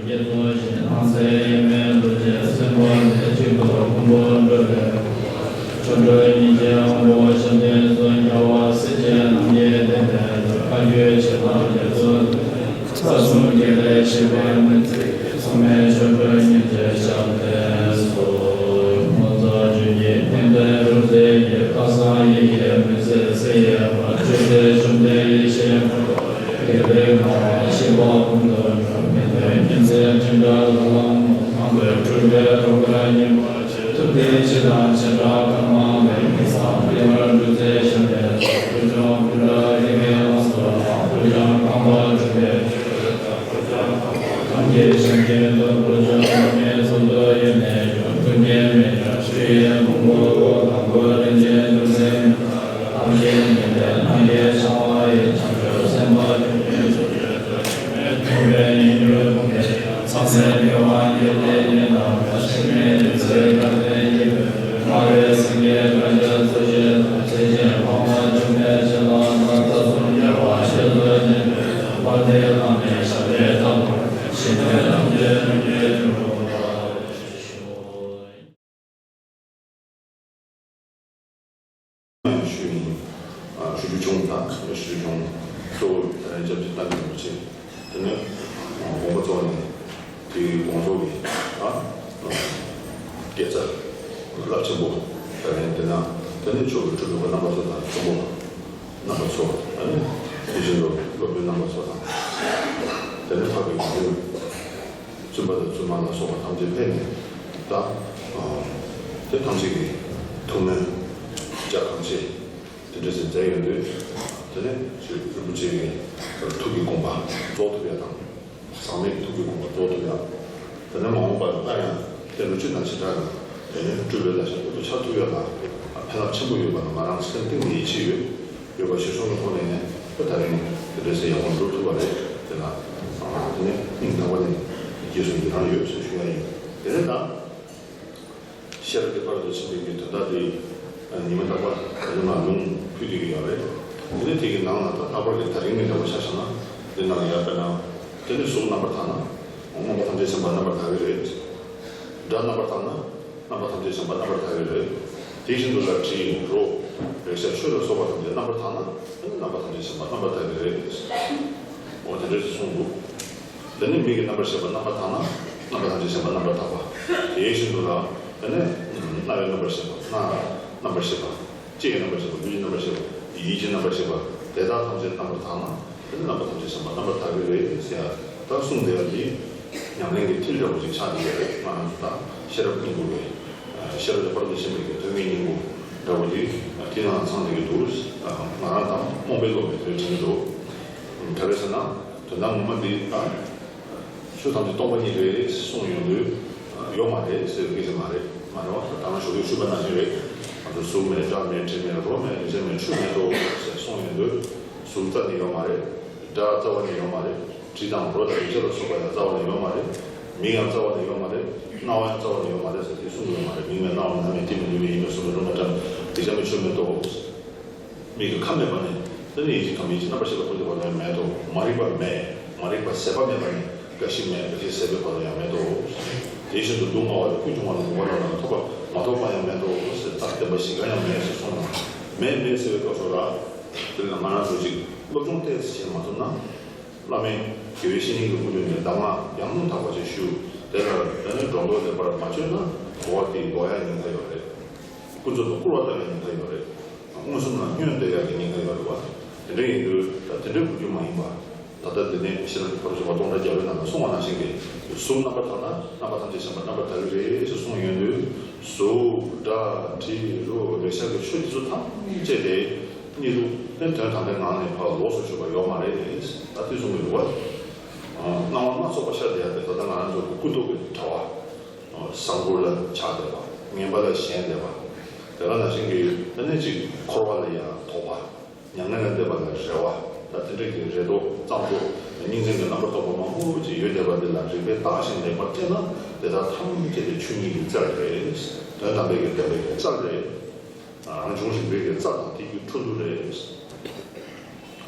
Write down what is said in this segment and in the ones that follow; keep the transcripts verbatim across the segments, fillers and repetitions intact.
ཡེ་ཚོགས་ཞིང་སྣང་གསལ་ཡེ་མེད་རྡོ་རྗེ་སེམས་དཔའ་ལས་གཅིག་ཏུ་ཕུང་པོ་འགྲོ་བའི་ཆོ་འཕྲུལ་ཉིད་ཀྱི་དབང་པོ་ཞབས་བརྟན་སུ་རྒྱལ་བ་སྲས་བཅས་རྣམས་ཀྱི་བསྟན་པའི་མཐུ་བཀའ་བརྒྱུད་ཆེ་ལ་རྒྱ་མཚོ་ས་གསུམ་གྱི་ལས་བྱེད་པའི་མི་ཚེ་ཚང་མའི་ཆོ་འཕྲུལ་ཉིད་ཀྱི་ཞབས་བརྟན་སུ། ངོ་མཚར་བཅུད་ཀྱི་སྙན་པའི་རོལ་རྩེད་ཀྱི་སྐལ་བཟང་ཡི་གེ་མི་ཟད་སེ་ཡི་བ་བཅུད་དེ་བཅོམ་ལྡན་ཡེ་ཤེས་མ་ལུས་པའི་ལེགས་སྨྲ་བ་ཤེས་པ་ཀུན་ཏུ་འགྲོ་མི་ལྡན་མཁྱེན་བརྩེ་སྤྲིན་བྲལ་ལྷ་ལམ་ལ་ལྷང་པའི་སྤྲུལ་པའི་རོལ་གར་སྙན་པ་ཐུབ་བསྟན་སྤྱི་དང་བྱེ་བྲག་གང་མང་བའི་མི་བསམ་པའི་བར་འགྲོ་རྩེ་ཞབས་པད་ཐུགས་ཀྱང་ཀུན་དགའ་ཡི་གེ་ལ་སོགས་ལ་ཐུགས་ཀྱང་གང་བ་འགྲུབ་པའི་ཐམས་ཅད་ཞིང་ཁྱེར་དུ་འགྲོ་བྱ་བླ་མའི་གསུང་དུ་ཡོད་ནས་ཀྱང་ཀུན་མཁྱེན་མི་འདྲ་ཆོས་དབྱིངས་ཕུང་པོ་ལྷོ་དང་པོ་རིན་ཆེན་འབྱུང་སེམས་ཐམས་ཅད་ཉིད་ལས་སྣང་བའི་ཤར་བ་ཡི་བྱང་ཆུབ་སེམས་དཔའ་ཆོས་ཀྱི་ཆུ་ཆེན་དུ་ཆེན་མོའི་མཐུན་པའི་སྙིང་རུས་ཕུང་པོའི་ཚངས་སྲས་ཀྱི་དབང་གིས་ལས་ཉོན་དང་འདྲ་ཞིང་མེད་ལུས་རྩལ་དགའ་ལྡན་གྱི་བོད་སྨྲ་བའི་སེང་གེ་དགའ་བྱ་གཙོ་ཆེན་དང་ཚེ་ཆེན་འཕགས་མ་འབྱུང་གནས་ཆེ་ལ་ན་ཚ་གསུམ་རྒྱལ་བ་ཞེས་སུ་བསྟན་པའི་དཔལ་ལྡན་བླ་མའི་ཞབས་ལས་བརྟན་པར་ཞི་བདེ་ཐམས་ཅད་ལྷུན་གྱིས་གྲུབ་པར་ཤོག། ཞུས་ཡིན། ཨ་ཞུ་རྒྱུ་བྱུང་ད་ཞུ་རྒྱུ་བྱུང་། གཙོ་བོ་ད་རེས་སྐྱབས་རྗེ་བསྟན་པའི་རིན་པོ་ཆེ། དེ་ནས་དགོངས་པ་རྫོགས་ནས་དེའི་དགོངས་རྫོགས་ཀྱི་ཨ་དགེ་རྩ་རླབས་ཆེན་པོ། ད་རེས་དེ་ན་དེ་ནས་མཆོག་གི་སྤྲུལ་པའི་རྣམ་པ་ཚོ་དང་གསུང་པོ་རྣམ་པ་ཚོ། ཨ་ནི་དེ་བཞིན་དུ་སློབ་དཔོན་རྣམ་པ་ཚོ་དང་། དེ་ནས་འཕགས་པའི་དགེ་འདུན། བཙུན་པ་དང་བཙུན་མ་ལ་སོགས་པ་ཐམས་ཅད་ཕེབས་ནས་ད་དེ་ཐམས་ཅད་ཀྱི་ཐུགས་སྨོན་རྒྱ་གང་ཆེ་དེ་འདྲ་ཞིག་མཛད་ཡོང་དུས། དེ་ནས་ཞུ་རིན་པོ་ཆེ་གི་ཐུགས་ཀྱི་དགོངས་པ་རྫོགས་ཐུབ་ཡ་དང་། ཟག་མེད་ཀྱི་ཐུགས་ཀྱི་དགོངས་པ་རྫོགས་ཐུབ་ཡ། དེ་ནས་མ་འོངས་པར་སླར་ཡང་བསྟན་འགྲོ་སྤྱི་དང་བྱེ་བྲག་གི་དེ་ནས་སྤྲུལ་པའི་བླ་ཆེན་དབུ་མཐུ་ཆགས་ཐུབ་ཡ་ལ་ཕན་རླབས་ཆེན་པོ་ཡོད་པ་ལ་ང་རང་སེམས་གཏིང་ནས་ཡིད་ཆེས་ཡོད། ཡོད་པ་ཞེས་གསུངས་པའི་ཐོག་ནས་ནས་ད་རིང་དེ་འདྲ་ཞིག་ཡག་པོ་འགྲོ་ཐུབ་པ་རེད། དེ་ལ་དེ་ནས་སྙིང་ཐག་པ་ནས་རྗེས་སུ་ཡི་རང་ཡོད་ཞེས་ཞུ་ཡ་ཡིན། དེ་ནས་ད་ཤེས་རབ་ཀྱི་ཕ་རོལ་ཏུ་ཕྱིན་པའི་གི་དོན་དག་དེ་ཉི་མ་རྟག་པར་ད་ལྟ་ང་ལུང་ཕུལ་བསྡད་ཀྱི་ཡོད་རེད། དེ་ནས་དེ་གི་ནང་ལ་ད་ལྷག་པར་གྱི་ད་རིང་གི་འདྲ་པོ་ཆ་བཞག་ན་འདི་ནང་ལ་ཡར་དཔེར་ན་དེ་ནས་གཟུགས་རྣམ་པར་དག་ན་རྣམ་པ་ཐམས་ཅད་མཁྱེན་པ་རྣམ་པར་དག་གི་རེད། སྒྲ་རྣམ་པར་དག་ན་རྣམ་པ་ཐམས་ཅད་མཁྱེན་པ་རྣམ་པར་དག་གི་རེད། དེ་བཞིན་དུ་ལ་དྲི་རོ་རེག་བྱ་ཆོས་ལ་སོགས་པ་ཐམས་ཅད་རྣམ་པར་དག་ན་རྣམ་པ་ཐམས་ཅད་མཁྱེན་པ་རྣམ་པར་དག་གི་རེད། འོ་དེ་འདྲ་ཞིག་གསུངས་འདུག་དེ་ནས་མིག་གི་རྣམ་པར་ཤེས་པ་རྣམ་པར་དག་ན་རྣམ་པ་ཐམས་ཅད་མཁྱེན་པ་རྣམ་པར་དག་པ། དེ་བཞིན་དུ་ལ་དེ་ནས་རྣ་བའི་རྣམ་པར་ཤེས་པ་སྣ་རྣམ་པར་ཤེས་པ། ལྕེའི་རྣམ་པར་ཤེས་པ། ལུས་ཀྱི་རྣམ་པར་ཤེས་པ། ཡིད་ཀྱི་རྣམ་པར་ཤེས་པ། དེ་དག་ཐམས་ཅད་རྣམ་པར་དག་ན་དེ་ནི་རྣམ་པ་ཐམས་ཅད་མཁྱེན་པ་རྣམ་པར་དག་གི་རེད་ཟེར་ཡ། ད་གསུངས་བསྡད་ཡ་འདི་ཉམས་ལེན་གྱི་མཐིལ་འདྲ་བོ་ཅིག་ཆགས་བསྡད་ཡོད་རེད། ང་རང་ཚོ་ད་ཤེས་རབ་སྙིང་པོ་བའི་ཤེས་རབ་ཀྱི་ཕ་རོལ་ཏུ་ཕྱིན་པའི་གི་ཐོད་རྒལ་སྙིང་པོ་འདྲ་བོ་འདི་དེ་ནང་ཚང་བསྡད་ཀྱི་འདུག་ང་རང་ད་རྨོངས་པའི་བློ་མེད་དེ་དྲན་གྱི་འདུག་ག་རེ་ཟེར་ན་དོན་དག་ངོ་མ་འདི་ད། ཆོས་ཐམས་ཅད་སྟོང་པ་ཉིད་རེད་གསུངས་ཡོང་དུས། ཡོད་མ་རེད་ཟེར་བའི་སྐད་ཆ་མ་རེད། མ་རེད་བ། ད་ང་ཞོགས་ཀས་ཞུས་པ་ནང་བཞིན་རེད། ང་ཚོ་གཟུགས་མེད། སྒྲ་མེད། དྲི་མེད། རོ་མེད། རེག་བྱ་མེད། ཆོས་མེད་དོ་ཟེར་གསུངས་ཡོང་དུས། གཟུགས་རྩ་ནས་ཡོད་མ་རེད། སྒྲ་རྩ་བ་ནས་ཡོད་མ་རེད། དྲི་དང་རོ་དང་རེག་བྱ་ལ་སོགས་པ་ཡང་རྩ་བ་ནས་ཡོད་མ་རེད། མིག་ཡང་རྩ་བ་ནས་ཡོད་མ་རེད། རྣ་བ་ཡང་རྩ་བ་ནས་ཡོད་མ་རེད་ཟེར་དེ་གསུངས་ཡོད་མ་རེད། མིག་མེད། རྣ་བ་མེད། ལྷ་མེད། དྲི་མེད། ལུས་མེད། ཡིད་མེད། གཟུགས་མེད། རོ་མེད། སྒྲ་མེད། རེག་བྱ་མེད། ཆོས་མེད་དོ། མིག་གི་ཁམས་མེད་པ་ནས་དེ་ནི་ཡིད་ཀྱི་ཁམས་ཡིད་ཀྱི་རྣམ་པར་ཤེས་པ་ཐམས་ཅད་བར་དུ་ཡང་མེད་དོ། མ་རིག་པ་མེད། མ་རིག་པ་ཟད་པ་མེད་པ་ནས་རྒ་ཤི་མེད། རྒ་ཤི་ཟད་པའི་བར་དུ་ཡང་མེད་དོ། དེ་བཞིན་དུ་སྡུག་བསྔལ་བ་དང་ཀུན་འབྱུང་བ་ལ་མི་རྒོད་པ་རྣམས་ཐོབ་པ་མ་ཐོབ་པ་ཡང་མེད་དོ་ཟེར། རྟགས་བརྟན་པ་བཞི་ཀ་ཡང་མེད་ཟེར་གསུངས་ན། མེད་མེད་ཟེར་བའི་སྐབས་སུ་ལ། དེ་ལ་ང་རང་ཚོ་ཅིག་སློབ་སྦྱོང་ཏོག་ཙམ་བྱེད་མ་ཐུབ་ན། བླ་མེད་དགེ་བའི་བཤེས་གཉེན་གྱི་སྐུ་མདུན་ནས་གདམས་ངག་ཡང་སྙིང་ཐག་པ་ཅིག་ཞུ། དེ་ལ་དེ་ནས་སྒྲོ་འདོགས་ལེགས་པར་མ་གཅོད་ན་གོ་བ་དེ་ལོག་ཡ་ཉེན་ཁ་ཡོད་རེད། ཀུན་རྫོབ་ཏུ་སྐུར་བ་བཏབ་ཡ་ཉེན་ཁ་ཡོད་རེད། མངོན་སུམ་ལ་བསྙོན་འདེབས་ཡ་གི་ཉེན་ཁ་ཡོད་རེད་བ། དེ་འདྲ་ཡིན་དུས་ད་དེ་འདྲའི་གོ་རྒྱུ་མ་ཡིན་པ། ད་ལྟ་དེ་ནས་ཤེས་རབ་ཀྱི་ཕ་རོལ་ཏུ་ཕྱིན་པ་སྟོང་ཕྲག་བརྒྱ་པའི་ནང་ལ་གསུངས་པ་ནང་བཞིན་གྱི་གཟུགས་རྣམ་པར་དག་ན་རྣམ་པ་ཐམས་ཅད་མཁྱེན་པ་རྣམ་པར་དག་གི་རེད་ཅེས་གསུངས་ཡོང་དུས། གཟུགས་སྒྲ་དྲི་རོ་རེག་བྱ་གི་ཆོས་དེ་ཚོ་ཐམས་ཅད་དེ་གཉིད་དུ་ནི་དོན་དམ་པའི་ངང་ནས་ཕར་ལོགས་སུ་གྱུར་པ་ཡོད་མ་རེད། ད་དེ་གསུངས་ཀྱི་འདུག་བ། སྣང་བ་སྣ་ཚོགས་པ་ཤར་བསྡད་ཡ་དེ་ད་ལྟ་ང་རང་ཚོ་གི་ཀུན་རྟོག་གི་དྲ་བ། གཟའ་འཁོར་ལ་ཆགས་བསྡད་པ། ངན་པ་ལ་ཞེན་བསྡད་པ། དེ་ག་ནང་བཞིན་གྱི་ཨ་ནི་ཅིག་འཁོར་བ་ལ་ཡང་དོགས་པ། མྱ་ངན་ལས་འདས་པ་ལ་རེ་བ། ད་དེ་འདྲ་གི་རེ་དོགས་གཙང་བཙོག་སྙིང་རྗེ་གི་རྣམ་པ་རྟོག་པ་མང་པོ་ཅིག་ཡོད་བསྡད་པ་འདི་ལ་རིགས་པས་བརྟགས་ཤིང་ལེགས་པར་དཔྱད་ན་དེ་དག་ཐམས་ཅད་དེ་ཆོས་ཉིད་ཀྱི་རྩལ་རེད། དོན་དམ་པའི་གི་བདེན་པའི་གི་རྩལ་རེད། རང་བྱུང་རིག་པའི་གི་རྩལ་དང་དེ་གི་འཕྲོ་འདུ་རེད།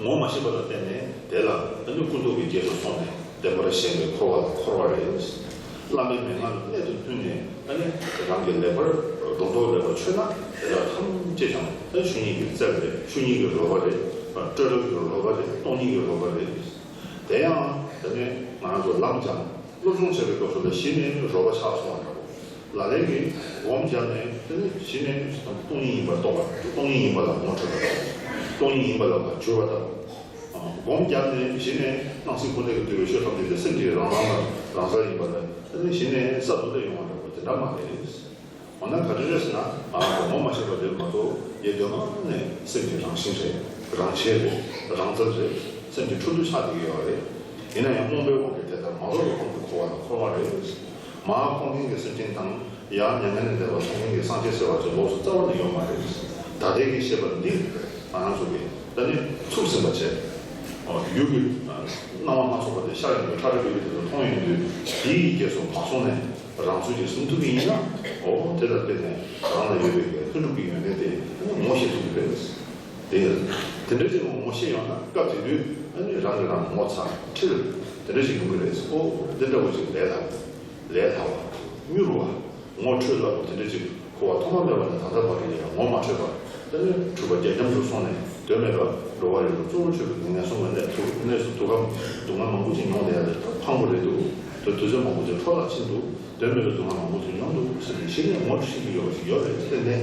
ངོ་མ་ཤེས་པ་ལ་བརྟེན་ནས་དེ་ལ་ཨ་ནི་ཀུན་རྟོག་གི་རྗེས་སུ་སོང་ནས་ བདེན་པར་ཞེན་པའི་འཁོར་བ་ལ་འཁོར་བ་རེད། བླ་མའི་མན་ངག་ལ་གནད་དུ་བསྟུན་ནས་ཨ་ནི་རང་གི་ལེགས་པར་སྒྲོ་འདོགས་ལེགས་པར་ཆོད་ན་དེ་དག་ཐམས་ཅད་ཀྱང་ད་ཆོས་ཉིད་ཀྱི་རྩལ་རེད། ཆོས་ཉིད་ཀྱི་རོལ་པ་རེད། སྤྲོས་བྲལ་གྱི་རོལ་པ་རེད། སྟོང་ཉིད་ཀྱི་རོལ་པ་རེད། དེ་ཡང་དེ་ནས་ང་རང་ཚོ་ལམ་སྦྱངས་སློབ་སྦྱོང་བྱེད་པའི་སྐབས་སུ་ལ་གཞི་ནས་རོལ་པ་ཆགས་སོང་བ་འདྲ་བོ། ལ་ལས་ཀྱིས་སྒོམ་བརྒྱབ་ནས་དེ་ནི་གཞི་ནས་སྟོང་ཉིད་ཡིན་པར་རྟོགས་པ། སྟོང་ཉིད་ཡིན་པ་ལ་ངོ་འཕྲོད་པ་དང་། སྟོང་ཉིད་ཡིན་པ་ལ་ང་འཇུག་པ་དང་། སྒོམ་བརྒྱབ་ནས་གཞི་ནས་སྣང་སྲིད་ཀུན་བཏགས་ཀྱིས་བསྡུས་པའི་ཆོས་ཐམས་ཅད་དེ་སེམས་ཀྱི་རང་སྣང་དང་རང་གསལ་ཡིན་པ་ལ་དེ་ནི་གཞི་ནས་ས་རྡོ་ལས་ཡོང་བ་འདྲ་བོ་དེ་འདྲ་མ་རེད། འོ་ན་ག་འདྲ་རེད་ཟེར་ན། ང་རང་ཚོ་ངོ་མ་ཤེས་པ་དེ་མ་གཏོགས་ཡེ་གདོད་མ་ནས་སེམས་ཀྱི་རང་བཞིན་རེད། རང་ཆས་རེད། རང་རྩལ་རེད། སེམས་ཀྱི་འཕྲོ་འདུ་ཆགས་བསྡད་ཀྱི་ཡོད་རེད། ཡིན་ན་ཡང་རྨོངས་པའི་དབང་གིས་དེ་ལྟར་མ་རྟོགས་པའི་དབང་གིས་འཁོར་བ་ལ་འཁོར་བ་རེད། མར་འཁོར་མཁན་གྱི་སེམས་ཅན་དང་ཡར་མྱ་ངན་ལས་འདས་པ་མཐོང་མཁན་གྱི་སངས་རྒྱས་ཟེར་བ་ཚོ་ལོགས་སུ་རྩ་བ་ནས་ཡོད་མ་རེད། ད་ལྟའི་གི་ཤེས་པ་འདི་ང་རང་ཚོ་གིས་ད་ནི་ཚུགས་ཟིན་པ་བྱས། ཡུལ་གྱི་སྣང་བ་སྣ་ཚོགས་པ་དེ་ཤར་ཡོང་དུས་ཁྲ་ཁྲ་ལི་ལི་དེ་ཚོ་མཐོང་ཡོང་དུས་དེའི་རྗེས་སུ་མ་སོང་ནས་རང་ཚུལ་གྱིས་ཟིན་ཐུབ་ཀྱི་ཡིན་ན། འོ་དེ་ལ་བརྟེན་ནས་རང་ལ་ཡོད་པའི་གི་ལྷུན་གྲུབ་ཀྱི་ཡོན་ཏན་དེ་ངོ་ཤེས་ཐུབ་ཀྱི་རེད། དེ་ཡིན། དེ་འདྲ་ཅིག་ངོ་ཤེས་ཡོང་ན་སྐབས་དེ་དུས་ཨ་ནི་རང་གིས་རང་ངོ་ཚ་ཁྲེལ་དེ་འདྲ་ཞིག་ཡོང་གི་རེད། ཨོ་འདི་འདྲ་བོ་ཞིག་ལས་སླ་བ། ལས་སླ་བ། མྱུར་བ། ངོ་འཕྲོད་སླ་བོ་དེ་འདྲ་ཅིག་འཁོར་བ་ཐོག་མ་མེད་པ་ནས་ད་ལྟ་བར་དུ་ཡང་ངོ་མ་འཕྲོད་པར་དེ་ནས་འཁྲུལ་པ་རྒྱ་འབྱམས་སུ་སོང་ནས་དོན་མེད་པར་འགྲོ་བ་རིགས་དྲུག་གཙོ་བོར་གྱུར་པའི་ངན་སོང་གི་གནས་དུ་གནས་སུ་དུག་གམ། སྡུག་བསྔལ་མང་པོ་ཅིག་མྱོང་བསྡད་ཡ་རེད། ད་ཕངས་པོ་རེད་འདུག་དུས་ཚོད་མང་པོ་ཅིག་འཕྲོ་བརླག་ཕྱིན་འདུག་དོན་མེད་པའི་སྡུག་བསྔལ་མང་པོ་ཅིག་མྱོང་འདུག་ཟེར་ནས་གཞི་ནས་ངོ་འཕྲོད་ཀྱི་ཡོད་པ་ཞིག་ཡོད་རེད། དེ་ནས།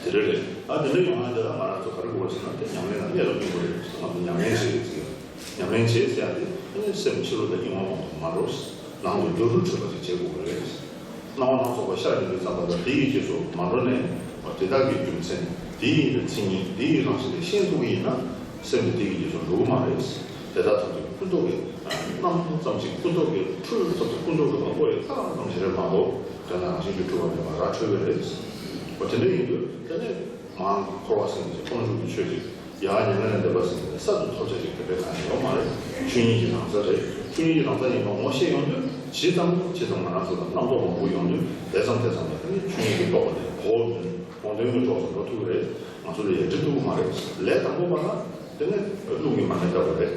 དེ་འདྲ་རེད། ཨ་དེ་འདྲ་ཡོང་ན་དེ་ལ་ང་རང་ཚོ་ག་རེ་དགོས་ཟེར་ན་དེ་ཉམས་ལེན་ལ་གནས་ལ་སྐྱོན་དགོས་རེད། ང་ཚོ་ཉམས་ལེན་བྱེད་ཟེར་ཡ། ཉམས་ལེན་བྱེད་ཟེར་ཡ་དེ་ཨ་ནི་སེམས་ཕྱི་རོལ་དང་ཉོན་མོངས་དང་མ་འགྲོ། ནང་དུ་རྡོ་རུལ་འཕྲོད་པ་ཞིག་བྱེད་དགོས་རེད། སྣང་བ་སྣ་ཚོགས་པ་ཤར་ཡོང་དུས་ཙམ་པ་ལ་དེ་ཡི་རྗེས་སུ་མ་འགྲོ་ནས་དེ་དག་གི་རྒྱུ་མཚན་དེ་ཡིན་པའི་མཚན་ཉིད་དེ་ཡི་རང་བཞིན་དེ་ཤེས་ཐུབ་ཀྱི་ཡིན་ན་སེམས་དེ་དེ་ཡི་རྗེས་སུ་འགྲོ་གི་མ་རེད། དེ་དག་ཐམས་ཅད་ཀུན་རྟོག་གི་རྣམ་ཙམ་ཞིག་ཀུན་རྟོག་གི་འཁྲུལ་ཙམ་ཞིག་ཀུན་རྟོག་གི་ངོ་བོ་ཡི་རྟགས་ཙམ་ཞིག་རེད་མ་གཏོགས་དོན་དང་རང་བཞིན་གྱིས་གྲུབ་པ་མེད་པ་ར་འཕྲོད་པ་རེད། འོ་དེ་འདྲ་ཡིན་དུས་དེ་ནས་མར་འཁོར་བ་ཟེར་མཁན་གྱི་སྟོང་ཉིད་ཀྱི་ཆོས་ཅིག་ཡང་མྱ་ངན་ལས་འདས་པ་ཟེར་མཁན་གྱི་གསར་དུ་ཐོབ་བྱ་ཞིག་དེ་འདྲ་གང་ཡང་ཡོད་མ་རེད། ཆོས་ཉིད་ཀྱི་རང་རྩལ་རེད། ཆོས་ཉིད་ཀྱི་རང་རྩལ་ཡིན་པ་ངོ་ཤེས་ཡོང་དུས་ཇི་ཙམ་ཇི་ཙམ་ང་རང་ཚོ་ལ་རྣམ་རྟོག་མང་པོ་ཡོང་དུས་དེ་ཙམ་དེ་ཙམ་ལ་དེ་ནི་ཆོས་ཉིད་ཀྱི་རྟོགས་པ་དེ་གོ་དགོངས་དོན་གྱི་གྲོགས་སུ་འགྲོ་ཐུབ་ཀྱི་རེད། ང་ཚོ་ལ་ཡ་འགྲིག་ཐུབ་ཀྱི་མ་རེད། ལས་དང་པོ་པ་ལ་དེ་ནི་རླུང་གིས་མ་མེ་ལྟ་བུ་རེད།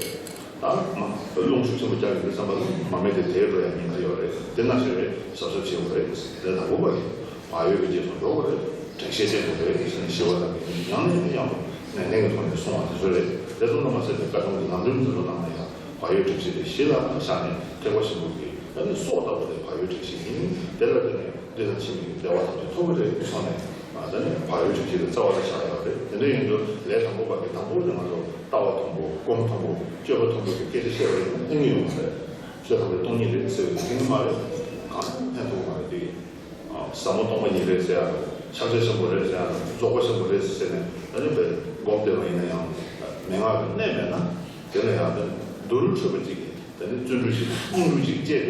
ད་མ་རླུང་ཤུགས་ཆེན་པོ་རྒྱག་ཡོང་དུས་ཙམ་པ་ལ་མ་མེ་དེ་དེད་འགྲོ་ཡ་ཉེན་ཁ་ཡོད་རེད། དེ་ན་ཞིག་རེད་གཟབ་གཟབ་བྱེད་དགོས་རེད། དེ་དང་པོ་པ་ཡིན། བག་ཡོད་ཀྱི་རྗེས་སུ་འགྲོ་དགོས་རེད། དྲན་ཤེས་བསྟེན་དགོས་རེད་ཟེར་ནས་ཞི་བ་དང་ཡང་ནས་ཡང་དུ་ནན་ཏན་གྱི་ཐོག་ནས་གསུང་བ་དེ་ཚོ་རེད། དེ་ཚོ་ལ་མ་ཟད་པའི་བཀའ་གདམས་ཀྱི་ལམ་རིམ་དེ་ཚོ་ནང་ནས་ཡང་བག་ཡོད་དྲན་ཤེས་དེ་གཞི་ལ་བཞག་ནས་ཐེག་པ་ཆེན་པོ་གི་ད་ནི་སྲོག་ལྟ་བུ་དེ་བག་ཡོད་དྲན་ཤེས་ཡིན། དེ་ལ་བརྟེན་ནས་འདི་དང་ཕྱི་མའི་བདེ་བ་ཐམས་ཅད་ཐོབ་ཀྱི་རེད་གསུངས་ནས། ད་ནི་བག་ཡོད་དྲན་ཤེས་དེ་རྩ་བ་ལ་བཞག་ཡོད་རེད། དེ་འདྲ་ཡིན་དུས་ལས་དང་པོ་པ་གི་དང་པོ་དེ་ང་ཚོ་ལྟ་བ་མཐོན་པོ། སྒོམ་མཐོན་པོ། སྤྱོད་པ་མཐོན་པོ་གི་སྐད་ཆ་བཤད་པ་ཡིན་ན་ཕན་གྱི་ཡོད་མ་རེད། ཆོས་ཐམས་ཅད་སྟོང་ཉིད་རེད་ཟེར་བའི་ཕན་གྱི་མ་རེད། གང་ཡང་ཕན་ཐོགས་མ་རེད་དེ། ཟབ་མོ་སྟོང་པ་ཉིད་རེད་ཟེར་ཡ་དང་། ཕྱག་རྒྱ་ཆེན་པོ་རེད་ཟེར་ཡ་དང་། རྫོགས་པ་ཆེན་པོ་རེད་ཟེར་ནས་ད་ནི་བའི་སྒོམ་བསྡད་པ་ཡིན་ན་ཡང་མན་ངག་གི་གནད་མེད་ན། དེ་ལ་ཡང་ད་ནི་རྡོ་རུལ་འཕྲོད་པ་ཅིག་གིས་ད་ནི་བརྩོན་འགྲུས་ཤིག་སྙིང་རུས་ཅིག་བསྐྱེད་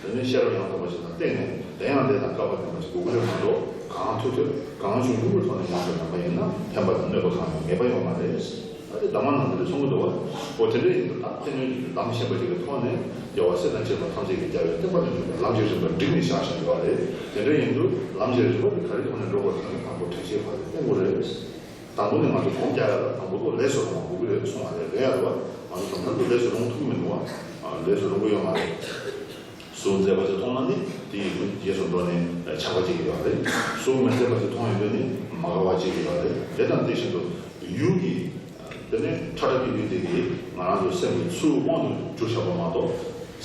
དེ་ད་ནི་ཤེས་རབ་ཡང་དག་པ་ཞིག་དང་བསྟེན་ནས་དེ་ཡང་དེ་དང་སྐལ་པ་ལྡན་པ་ཅིག་དགོས་ཀྱི་རེད་མ་གཏོགས། གང་ཐོས་ཐོས་གང་བྱུང་བྱུང་གི་ཐོག་ནས་ཡོངས་སུ་ལེན་པ་ཡིན་ན་ཕན་པ་དང་གནོད་པ་གང་ཡང་ངེས་པ་ཡོད་མ་རེད། ཨ་ནི་གདམས་ངག་ནང་དེ་འདྲ་གསུང་གི་འདུག་བ། འོ་དེ་འདྲ་ཡིན་དུས་ད་ཕན་ཡོན་གྱི་གདམས་ཤེས་པ་ཅིག་གི་ཐོག་ནས་རྒྱལ་བ་སྲས་དང་བཅས་པ་ཐམས་ཅད་ཀྱིས་རྒྱལ་བའི་བསྟན་པ་ལ་འཇུག་པའི་ལམ་གྱི་རིམ་པ་བསྒྲིགས་ནས་བཞག་བཞག་ཡོད་རེད། དེ་འདྲ་ཡིན་དུས་ལམ་གྱི་རིམ་པ་དེ་ག་རེ་ཐོག་ནས་འགྲོ་དགོས་ཟེར་ན་དང་པོ་དྲན་ཤེས་ཕར་བསྟེན་དགོས་རེད། དང་པོ་ནས་ང་ཚོ་སྒོམ་རྒྱག་ཡ་ལ་དང་པོ་ལ་ལས་སུ་རུང་བ་དགོས་ཀྱི་རེད་གསུངས་པ་རེད། རེད་ཡ་རེད་བ། ང་ཚོ་གྲུབ་མཐའ་དུ་ལས་སུ་རུང་ཐུབ་ཀྱི་མི་འདུག་བ། ལས་སུ་རུང་གི་ཡོད་མ་རེད། གཟུགས་མཛེས་པ་ཞིག་མཐོང་ན་ནི་དེ་ཡི་རྗེས་སུ་འགྲོ་ནས་ཆགས་པ་ཅིག་ཡོད་རེད། གཟུགས་མི་མཛེས་པ་ཞིག་མཐོང་ཡོང་དུས་ནི་མ་དགའ་བ་ཅིག་ཡོད་རེད། དེ་དང་དེ་བཞིན་དུ་ཡུལ་གྱི་དེ་ནས་ཁྲ་ཁྲ་ཏིག་ཏིག་དེ་གིས་ང་རང་ཚོའི་སེམས་ཀྱི་ཚུར་དབང་དུ་བསྒྱུར་བཞག་པ་མ་གཏོགས་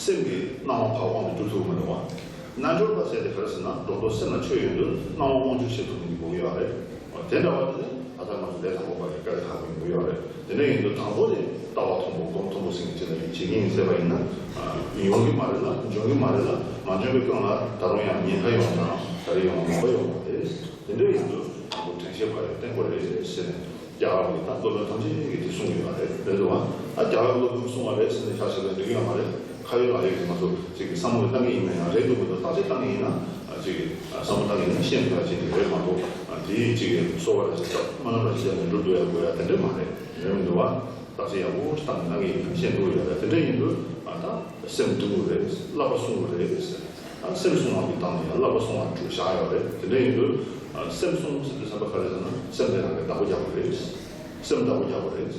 སེམས་ཀྱི་སྣང་བ་ཕར་དབང་དུ་བསྒྱུར་ཐུབ་ཀྱི་མི་འདུག་བ། རྣལ་འབྱོར་པ་ཟེར་དེ་ག་རེ་ཟེར་ན་སྒྲོ་འདོགས་སེམས་ལ་ཆོད་ཡོང་དུས་སྣང་བ་དབང་བསྒྱུར་བྱེད་ཐུབ་མཁན་གྱི་སྒོ་ཡོད་རེད། དེ་འདྲ་བ་དེ་ནི་ད་ལྟ་ང་ཚོ་ལས་དང་པོ་པ་གི་དཀའ་ལས་ཁག་པོ་ཡིན་པ་ཡོད་རེད། དེ་འདྲ་ཡིན་དུས་དང་པོ་ནས་ལྟ་བ་མཐོན་པོ་སྒོམ་མཐོན་པོ་ཟེར་མཁན་ཅིག་ལ་ཡིད་ཆེས་ཀྱི་ཡིན་ཟེར་བ་ཡིན་ན། ཡོང་གི་མ་རེད་ལ་འབྱུང་གི་མ་རེད་ལ་མ་འབྱུང་བའི་སྐབས་ལ་ད་རུང་ཡང་ཉེན་ཁ་ཡོང་དང་ད་རེས་ཡོང་མང་པོ་ཡོང་བ་རེད། དེ་འདྲ་ཡིན་དུས་དང་པོ་དྲན་ཤེས་པ་རེད་བསྟེན་དགོས་རེད་ཟེར་ནས་རྒྱ་གར་གྱི་ད་སློབ་དཔོན་ཐམས་ཅད་ཀྱིས་དེ་གསུངས་ཡོད་པ་རེད། རེད་འདུག་བ། ཨ་རྒྱ་གར་སློབ་དཔོན་གསུངས་པ་རེད་ཟེར་ནས་ཆ་བཞག་པའི་འགྲིག་ཡོད་མ་རེད། ཁ་ཡོད་ལག་ཡོད་ཀྱི་ང་ཚོ་ཅིག་གི་བསམ་བློ་བཏང་གི་ཡིན་ན་ཡང་རེད་འདུག་མི་འདུག་བརྟག་དཔྱད་བཏང་གི་ཡིན་ན་ཅིག་གི་བསམ་བློ་བཏང་གི་ཡིན་ན་ཤེས་ཐུབ་ཡ་ཅིག་གི་རེད་མ་གཏོགས་དེའི་ཅིག་གི་གསོལ་བ་རེ་ཞིག་བཏབ་སྨོན་ལམ་རེ་ཞིག་བརྒྱབ་ནས་འགྲོ་འདུག་ཡ་དགོས་ཡ་དེ་འདྲ་མ་རེད། རེད་མི་འདུག་བ། བརྟག་དཔྱད་ཡག་པོ་ཞིག་བཏང་ནས་གནང་གི་ཡིན་ན་ཤེས་འདུག་ཡོད་རེད། དེ་འདྲ་ཡིན་དུས་ད་སེམས་སྡུག་གི་རེད། བསླབ་པ་སྲུང་གི་རེད་ཟེར། ད་སེམས་སྲུང་བ་གི་སྟེང་ནས་ཡང་བསླབ་པ་སྲུང་བ་དྲུག་བཞག་ཡོད་རེད། དེ་འདྲ་ཡིན་དུས་སེམས་སྲུང་ཟེར་དུས་བསམ་པ་ག་རེ་ཟེར་ན་སེམས་དེ་རང་གི་བདག་པོ་རྒྱག་དགོས་རེད། སེམས་བདག་པོ་རྒྱག་དགོས་རེད།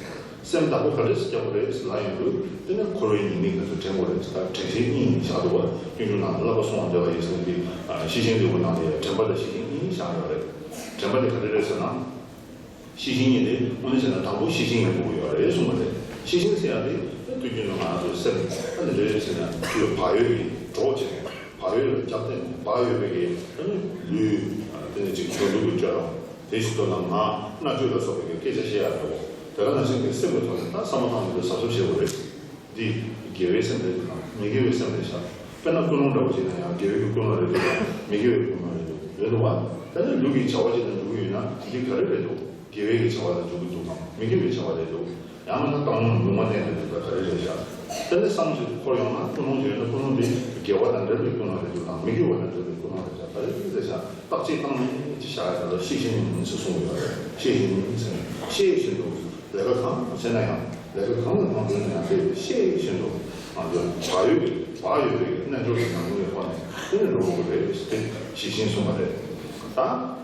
སེམས་བདག་པོ་ག་འདྲས་སེ་རྒྱག་དགོས་རེད་ལབ་ཡོང་དུས། དེ་ནས་འཁོར་བའི་ཉེས་དམིགས་དེ་ཚོ་དྲན་དགོས་རེད། ད་དྲན་ཤེས་གཉིས་བཞག་འདུག་བ། སྤྱོད་འཇུག་ནང་ལ་བསླབ་པ་སྲུང་བར་བྱ་བ་ཡི་ཟེར་ནས་དེ། ཤེས་བཞིན་རིག་པའི་ནང་ལ་ཡང་དྲན་པ་དང་ཤེས་བཞིན་གཉིས་བཞག་ཡོད་རེད། དྲན་པ་དེ་ག་རེ་རེད་ཟེར་ན། ཤེས་བཞིན་ཉིད་དེ་དངོས་གནས་བྱས་ན་དང་པོ་ཤེས་བཞིན་ཡོད་དགོས་ཀྱི་ཡོད་རེད་གསུངས་པ་རེད། ཤེས་བཞིན་ཟེར་ཡག་དེ་དུས་རྒྱུན་དུ་ང་ཚོའི་སེམས་ཨ་ནི་འདྲ་རེད་ཟེར་ན། ཆུ་བག་ཡོད་ཀྱི་གྲོགས་བྱས་ནས། བག་ཡོད་ལ་རྒྱབ་བརྟེན་ནས་བག་ཡོད་པའི་གི་ཨ་ནི་ལུས། དེ་ནས་ཅིག་འགྲོ་འདུག་གི་སྤྱོད་ལམ། དེ་བཞིན་དུ་ལ་ངག་སྨྲ་བརྗོད་ལ་སོགས་པའི་གི་སྐད་ཆ་བཤད་ཡག་འདྲ་བོ། དེ་ག་ནང་བཞིན་གྱི་སེམས་ཀྱི་ཐོག་ནས་ད་བསམ་བློ་བཏང་ནས་འདི་གཟབ་གཟབ་བྱེད་དགོས་རེད། འདི་དགེ་བའི་སེམས་རེད་འདུག་གམ། མི་དགེ་བའི་སེམས་རེད་ཤག། དཔེར་ན་ཀུན་སློང་འདྲ་བོ་ཞིག་ན་ཡང་དགེ་བའི་ཀུན་སློང་རེད་འདུག་གམ། མི་དགེ་བའི་ཀུན་སློང་རེད་འདུག་རེད་འདུག་བ། ད་ནི་ལུགས་ཀྱི་བྱ་བ་ཅིག་ལ་འཇུག་གི་ཡོད་ན་འདི་ག་རེ་རེད་འདུག། དགེ་བའི་གི་བྱ་བ་ལ་འཇུག་གི་འདུག་གམ། མི་དགེ་བའི་བྱ་བ་རེད་འདུག། ཡང་མིན་ན་བཏང་སྙོམས་ལུང་མ་བསྟན་རེད་འདུག། ད་ག་རེ་རེད་ཤག། དེ་ནི་བསམ་བློ་ཞིག་འཁོར་ཡོང་ན་ཀུན་སློང་ཞིག་ཡོད་ན་ཀུན་སློང་འདི་དགེ་བ་དང་འབྲེལ་བའི་ཀུན་སློང་རེད་འདུག་གམ། མི་དགེ་བ་དང་འབྲེལ་བའི་ཀུན་སློང་རེད་ཤག། ག་རེ་རེད་ཤག། བརྟག་དཔྱད་བཏང་ནས་ཅི་བྱ་ཡ་ད་ལ་ཤེས་བཞིན་ཉིད་ཟེར་གསུངས་ཡོད་རེད། ཤེས་བཞིན་ཉིད་ཟེར་ནས་ཤེས་བཞིན་དུ་ལས་ཀ་གང་བྱས་ན་ཡང་། ལས་ཀ་གང་ལ་གང་འདོད་ན་ཡང་དེ་ཤེས་བཞིན་དུ། ང་ཚོས་བག་ཡོད་ཀྱི་བག་ཡོད་པའི་རྣལ་འབྱོར་གྱི་ཉམས་མྱོང་གི་ཐོག་ནས་དེ་ནས་འགྲོ་དགོས་ཀྱི་རེད་ཟེར་ཏེ་ཤེས་བཞིན་གསུངས་པ་རེད། ད་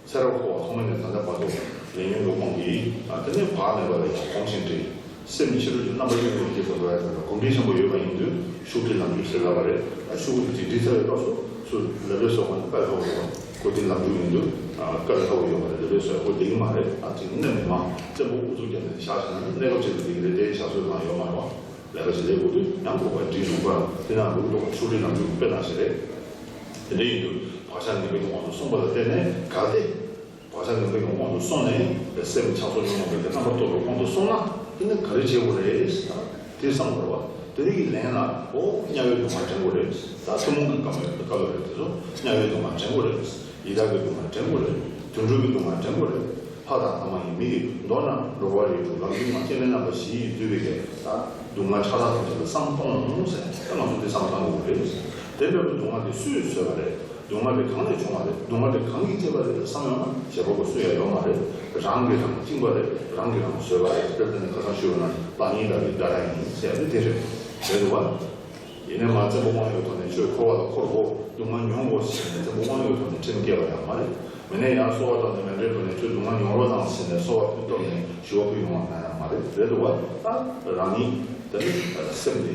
ཚེ་རབས་འཁོར་བ་ཐོག་མ་ནས་ད་ལྟ་བར་དུ་ལས་ཉོན་གྱི་དབང་གིས། ཨ། དེ་ནས་བག་མེད་པ་ལ་ཡང་གོམས་ཤིང་འདྲིས། སེམས་ཕྱི་རོལ་གྱི་རྣམ་པ་གཡེང་བའི་རྗེས་སུ་འགྲོ་ཡ་དེ་ལ་གོམས་འདྲིས་ཆེན་པོ་ཡོད་པ་ཡིན་དུས་ཤུགས་འདྲིས་ལམ་འཇུག་ཟེར་ལབ་པ་རེད། ཨ། ཤུགས་འདྲིས་ཅིག་འདྲིས་ཚར་བའི་སྐབས་སུ་ཚུར་ལེ་ལོས་སོགས་པ་ནི་དཀའ་ལས་ཁག་པོ་ཡོད་པ། གོམས་འདྲིས་ལམ་འཇུག་ཡིན་དུས། ཨ། དཀའ་ལས་ཁག་པོ་ཡོད་པ་རེད། ལེ་ལོས་སོགས་ཡག་པོ་བསྡད་ཀྱི་མ་རེད། ཨ། ཅིག་མནན་ནས་མ་བཙན་པོ་ཨུ་ཚུགས་བརྒྱབ་ནས་བཞག་བཞག་ན་ནི་གནས་སྐབས་གཅིག་ལ་འགྲིག་གི་རེད། དེ་བྱ་སྲོལ་ནང་ཡོད་མ་རེད་པ། ལས་ཀ་ཞིག་ལས་དགོས་དུས་ཡང་དགོས་པ་འདྲིས་རུང་བར་དེ་ནང་ལུགས་ལྡོག་པ་ཤུགས་འདྲིས་ལམ་འཇུག་དཔེ་ནང་བཞིན་རེད། དེ་འདྲ་ཡིན་དུས་བག་ཆགས་ངན་པའི་དབང་དུ་སོང་བ་ལ་བརྟེན་ནས་གལ་ཏེ། བག་ཆགས་ངན་པའི་དབང་དུ་སོང་ནས་སེམས་ཆགས་སོགས་ཉོན་མོངས་པའི་རྣམ་པར་རྟོག་པའི་དབང་དུ་སོང་ན་དེ་ནི་ག་རེ་བྱེད་དགོས་རེད་ཟེར་ན། དེ་བསམ་དགོས་རེད་པ། དེ་རིགས་ཀྱི་ལན་ལ་འོ་དམྱལ་བའི་སྡུག་བསྔལ་དྲན་དགོས་རེད། ད་ཐུན་མོང་གི་བཀའ་མ་ཡོད་པའི་བཀའ་ལ་རེད། དེ་ཚོ་དམྱལ་བའི་སྡུག་བསྔལ་དྲན་དགོས་རེད། ཡི་དྭགས་ཀྱི་སྡུག་བསྔལ་དྲན་དགོས་རེད། དུད་འགྲོ་གི་སྡུག་བསྔལ་དྲན་དགོས་རེད། ལྷ་དང་ལྷ་མ་ཡིན་མི་ཡི། མདོར་ན་འགྲོ་བ་རིགས་དྲུག་ལམ་རྒྱུད་མ་སྐྱེ་མེད་རྣམ་པ་བཞི་ཡིས་བསྡུས་པའི་གི་ད་སྡུག་བསྔལ་ཕྲ་རགས་ཐམས་ཅད་ལ་བསམ་གཏོང་ཟེར། ད་ང་ཚོ་འདི་བསམ་བཏང་དགོས་རེད། དེ་འདྲ་བའི་སྡུག་བསྔལ་དེ་སུས་བཟོས་པ་རེད། སྡུག་བསྔལ་དེ་གང་ནས་བྱུང་བ་རེད། སྡུག་བསྔལ་དེ་གང་གིས་བསྐྱེད་པ་རེད་བསམ་ཡོང་ན་བྱེད་པ་པོ་སུ་ཡང་ཡོད་མ་རེད། རང་གིས་རང་བཅིངས་པ་རེད། རང་གིས་རང་བཟོས་པ་རེད། དཔེར་ན་ཁ་སང་ཞུས་པ་ན་བདག་ཉིད་ལྟ་བུའི་དགྲ་རང་ཡིན་ཟེར་ཡ་དེ་དེ་རེད། རེད་འདུག་བ། ཡིན་ནའི་མ་བཙན་པོ་དབང་ཡོད་ཐོག་ནས་ཁྱོད་འཁོར་བ་ལ་འཁོར་དགོས། སྡུག་བསྔལ་མྱོང་དགོས་ཟེར་ནས་བཙན་པོ་དབང་ཡོད་ཐོག་ནས་ཁྲིམས་བཀལ་བ་ཡང་མ་རེད། མི་ནས་ཡར་གསོལ་བ་བཏབ་ནས་མཎྜལ་བསྒྲོན་ནས་ཁྱོད་སྡུག་བསྔལ་མྱོང་རོགས་གནང་ཟེར་ནས་གསོལ་བ་ཕུལ་ཐོག་ནས་ཞུ་བ་ཕུལ་ཡོང་བ་གང་ཡང་མ་རེད། རེད་འདུག་བ། ད་རང་ཉིད་དེ་ནི་སེམས་དེ་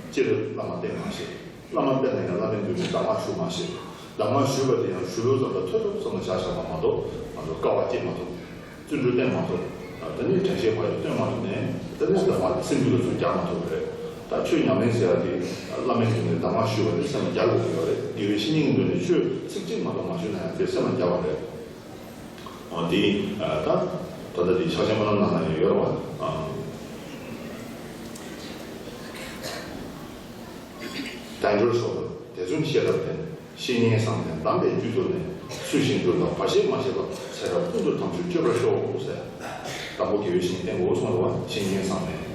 སྤྱིར་བླ་མ་བསྟེན་མ་ཤེས། བླ་མ་བསྟེན་ན་ཡང་བླ་མའི་མདུན་ནས་གདམས་ངག་ཞུ་མ་ཤེས། གདམས་ངག་ཞུས་པ་དེ་ཡང་ཞུ་ལོས་ཙམ་དང་ཐོས་ཙམ་ཙམ་ལ་བཞག་བཞག་པ་མ་གཏོགས་ང་ཚོ་དཀའ་བ་སྤྱད་མ་ཐུབ། བརྩོན་འགྲུས་བསྟེན་མ་ཐུབ། དེ་ནས་དྲན་ཤེས་བག་ཡོད་བསྟེན་མ་ཐུབ་ནས་དེ་ནས་གདམས་ངག་དེ་སེམས་རྒྱུད་ལ་ཚུར་རྒྱག་མ་ཐུབ་པ་རེད། ད་ཆོས་ཉམས་ལེན་ཟེར་ཡ་དེ་བླ་མའི་མདུན་ནས་གདམས་ངག་ཞུས་པ་དེ་སེམས་ལ་རྒྱག་དགོས་ཀྱི་ཡོད་རེད། དགེ་བའི་བཤེས་གཉེན་གྱི་མདུན་ནས་ཆོས་ཚིག་གཅིག་མ་གཏོགས་མ་ཞུས་ན་ཡང་དེ་སེམས་ལ་རྒྱག་པ་རེད། འོ་དེ་ད་ད་ལྟ་དེ་ཕྱག་ཆེན་པོ་རྣམས་ནང་ན་ཡང་ཡོད་རེད་བ། དལ་འབྱོར་མཆོག་ལ་དད་བརྩོན་ཤེས་རབ་ལྡན། བཤེས་གཉེན་བཟང་ལྡན་དམ་པའི་རྒྱུད་དུ་གནས། ཚུལ་བཞིན་སྒྲུབ་ལ་བར་ཆད་མ་བྱེད་པ། ཚེ་རབས་ཀུན་ཏུ་དམ་ཆོས་སྤྱོད་པར་ཤོག་ཟེར། དང་པོ་དགེ་བའི་བཤེས་གཉེན་བསྟེན་དགོས་གསུངས་པ། བཤེས་གཉེན་བཟང་ལྡན།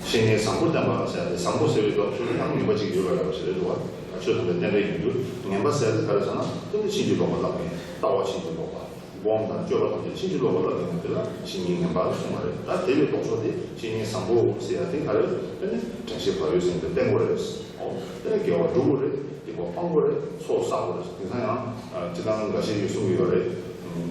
བཤེས་གཉེན་བཟང་པོ་བསྟེན་པ་ཟེར་ཏེ་བཟང་པོ་ཟེར་བའི་སྐབས་སུ་ཡང་ངན་པ་གཅིག་ཡོད་པ་འདྲ་བ་ཞིག་རེད་འདུག་བ། ཆོས་དམ་པའི་རྟེན་འབྲེལ་ཡིན་དུས་ངན་པ་ཟེར་ཏེ་ག་རེ་ཟེར་ན་དེ་ནི་ཕྱིན་ཅི་ལོག་པ་ལབ་མཁན། ལྟ་བ་ཕྱིན་ཅི་ལོག་པ། སྒོམ་དང་སྤྱོད་པ་ཐམས་ཅད་ཕྱིན་ཅི་ལོག་པ་ལ་བརྟེན་ནས་དེ་ལ་བཤེས་གཉེན་ངན་པ་གསུངས་པ་རེད། ད་དེ་ལས་ལྡོག་ཕྱོགས་དེ་བཤེས་གཉེན་བཟང་པོ་ཟེར་ཡ་དེ་ག་རེ་རེད། དེ་ནི་དྲན་ཤེས་བག་ཡོད་ཟེར་དེ་བསྟེན་དགོས་རེད། འོ། དེ་ནས་དགེ་བ་སྒྲུབ་དགོས་རེད། སྡིག་པ་སྤང་དགོས་རེད། ཚོགས་བསགས་དགོས་རེད། དེང་སང་ཡང་སྤྱིར་བཏང་འགའ་ཤས་ཀྱིས་གསུང་གི་ཡོད་རེད།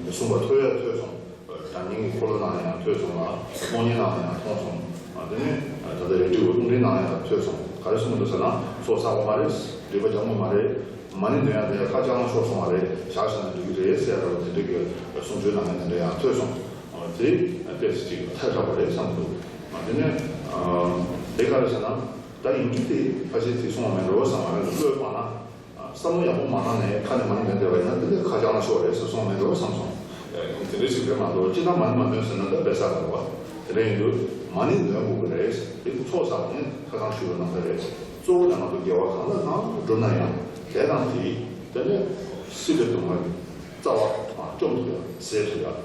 གསུངས་པ་ཐོས་ཡ་ཐོས་སོང་། སྒྲ་སྙན་གྱི་འཁོར་ལོ་ནང་ཡང་ཐོས་སོང་ལ། གློག་བརྙན་ནང་ཡང་མཐོང་སོང་། དེ་ནས་ད་ལྟ་རེ་ཌི་ཡོ་རླུང་འཕྲིན་ནང་ཡང་ཐོས་སོང་། ག་རེ་གསུངས་འདུག་ཟེར་ན་ཚོགས་བསགས་པ་མ་རེད། སྒྲིབ་པ་སྦྱང་དགོས་མ་རེད། མ་ཎི་འདོན་ཡག་དེ་ཡང་ཁ་བྱང་ལ་ཤོར་སོང་བ་རེད། བཞག་བཞག་ན་འགྲིག་གི་རེད་ཟེར་ཡག་འདྲ་བོ་དེ་འདྲ་གི་གསུང་ཆོས་ནང་ཡང་དེ་འདྲ་ཡང་ཐོས་སོང་། དེ་ཏོག་ཙམ་ཅིག་ཐལ་དྲགས་པ་རེད་བསམ་འདུག། དེ་ནས་དེ་ག་རེ་ཟེར་ན་ད་ཡིན་གྱི་དེ་ཁ་ཤས་ཚིག་གསུང་བ་མེད་འགྲོ་བསམ་པ་རེད། བློས་བཏང་ན་བསམ་བློ་ཡག་པོ་མ་བཏང་ནས་ཁ་ནས་མ་ཎི་འདོན་བསྡད་པ་ཡིན་ན་དེ་ལས་ཁ་བྱང་ལ་ཤོར་རེད་ཟེར་གསུང་བ་མེད་འགྲོ་བསམ་སོང་། དེ་འདྲ་ཞིག་རེད་མ་གཏོགས་སྤྱིར་བཏང་མ་ཎི་མ་འདོན་ཟེར་ན་ད་བེ་ས་རེད་བ། དེ་འདྲ་ཡིན་དུས་མ་ཎི་འདོན་དགོས་ཀྱི་རེད། དེ་ཚོགས་བསགས་ནས་ཁ་སང་ཞུས་པ་ནང་བཞིན་རེད། གཙོ་བོ་དེ་ང་ཚོ་དགེ་བ་གང་དང་གང་བསྒྲུབས་ན་ཡང་དེ་དང་དེའི་དེ་ནས་སྲིད་པའི་སྡུག་བསྔལ་རྩ་བ་བཅོམ་ཐུབ་ཡ་ཟད་ཐུབ་ཡ།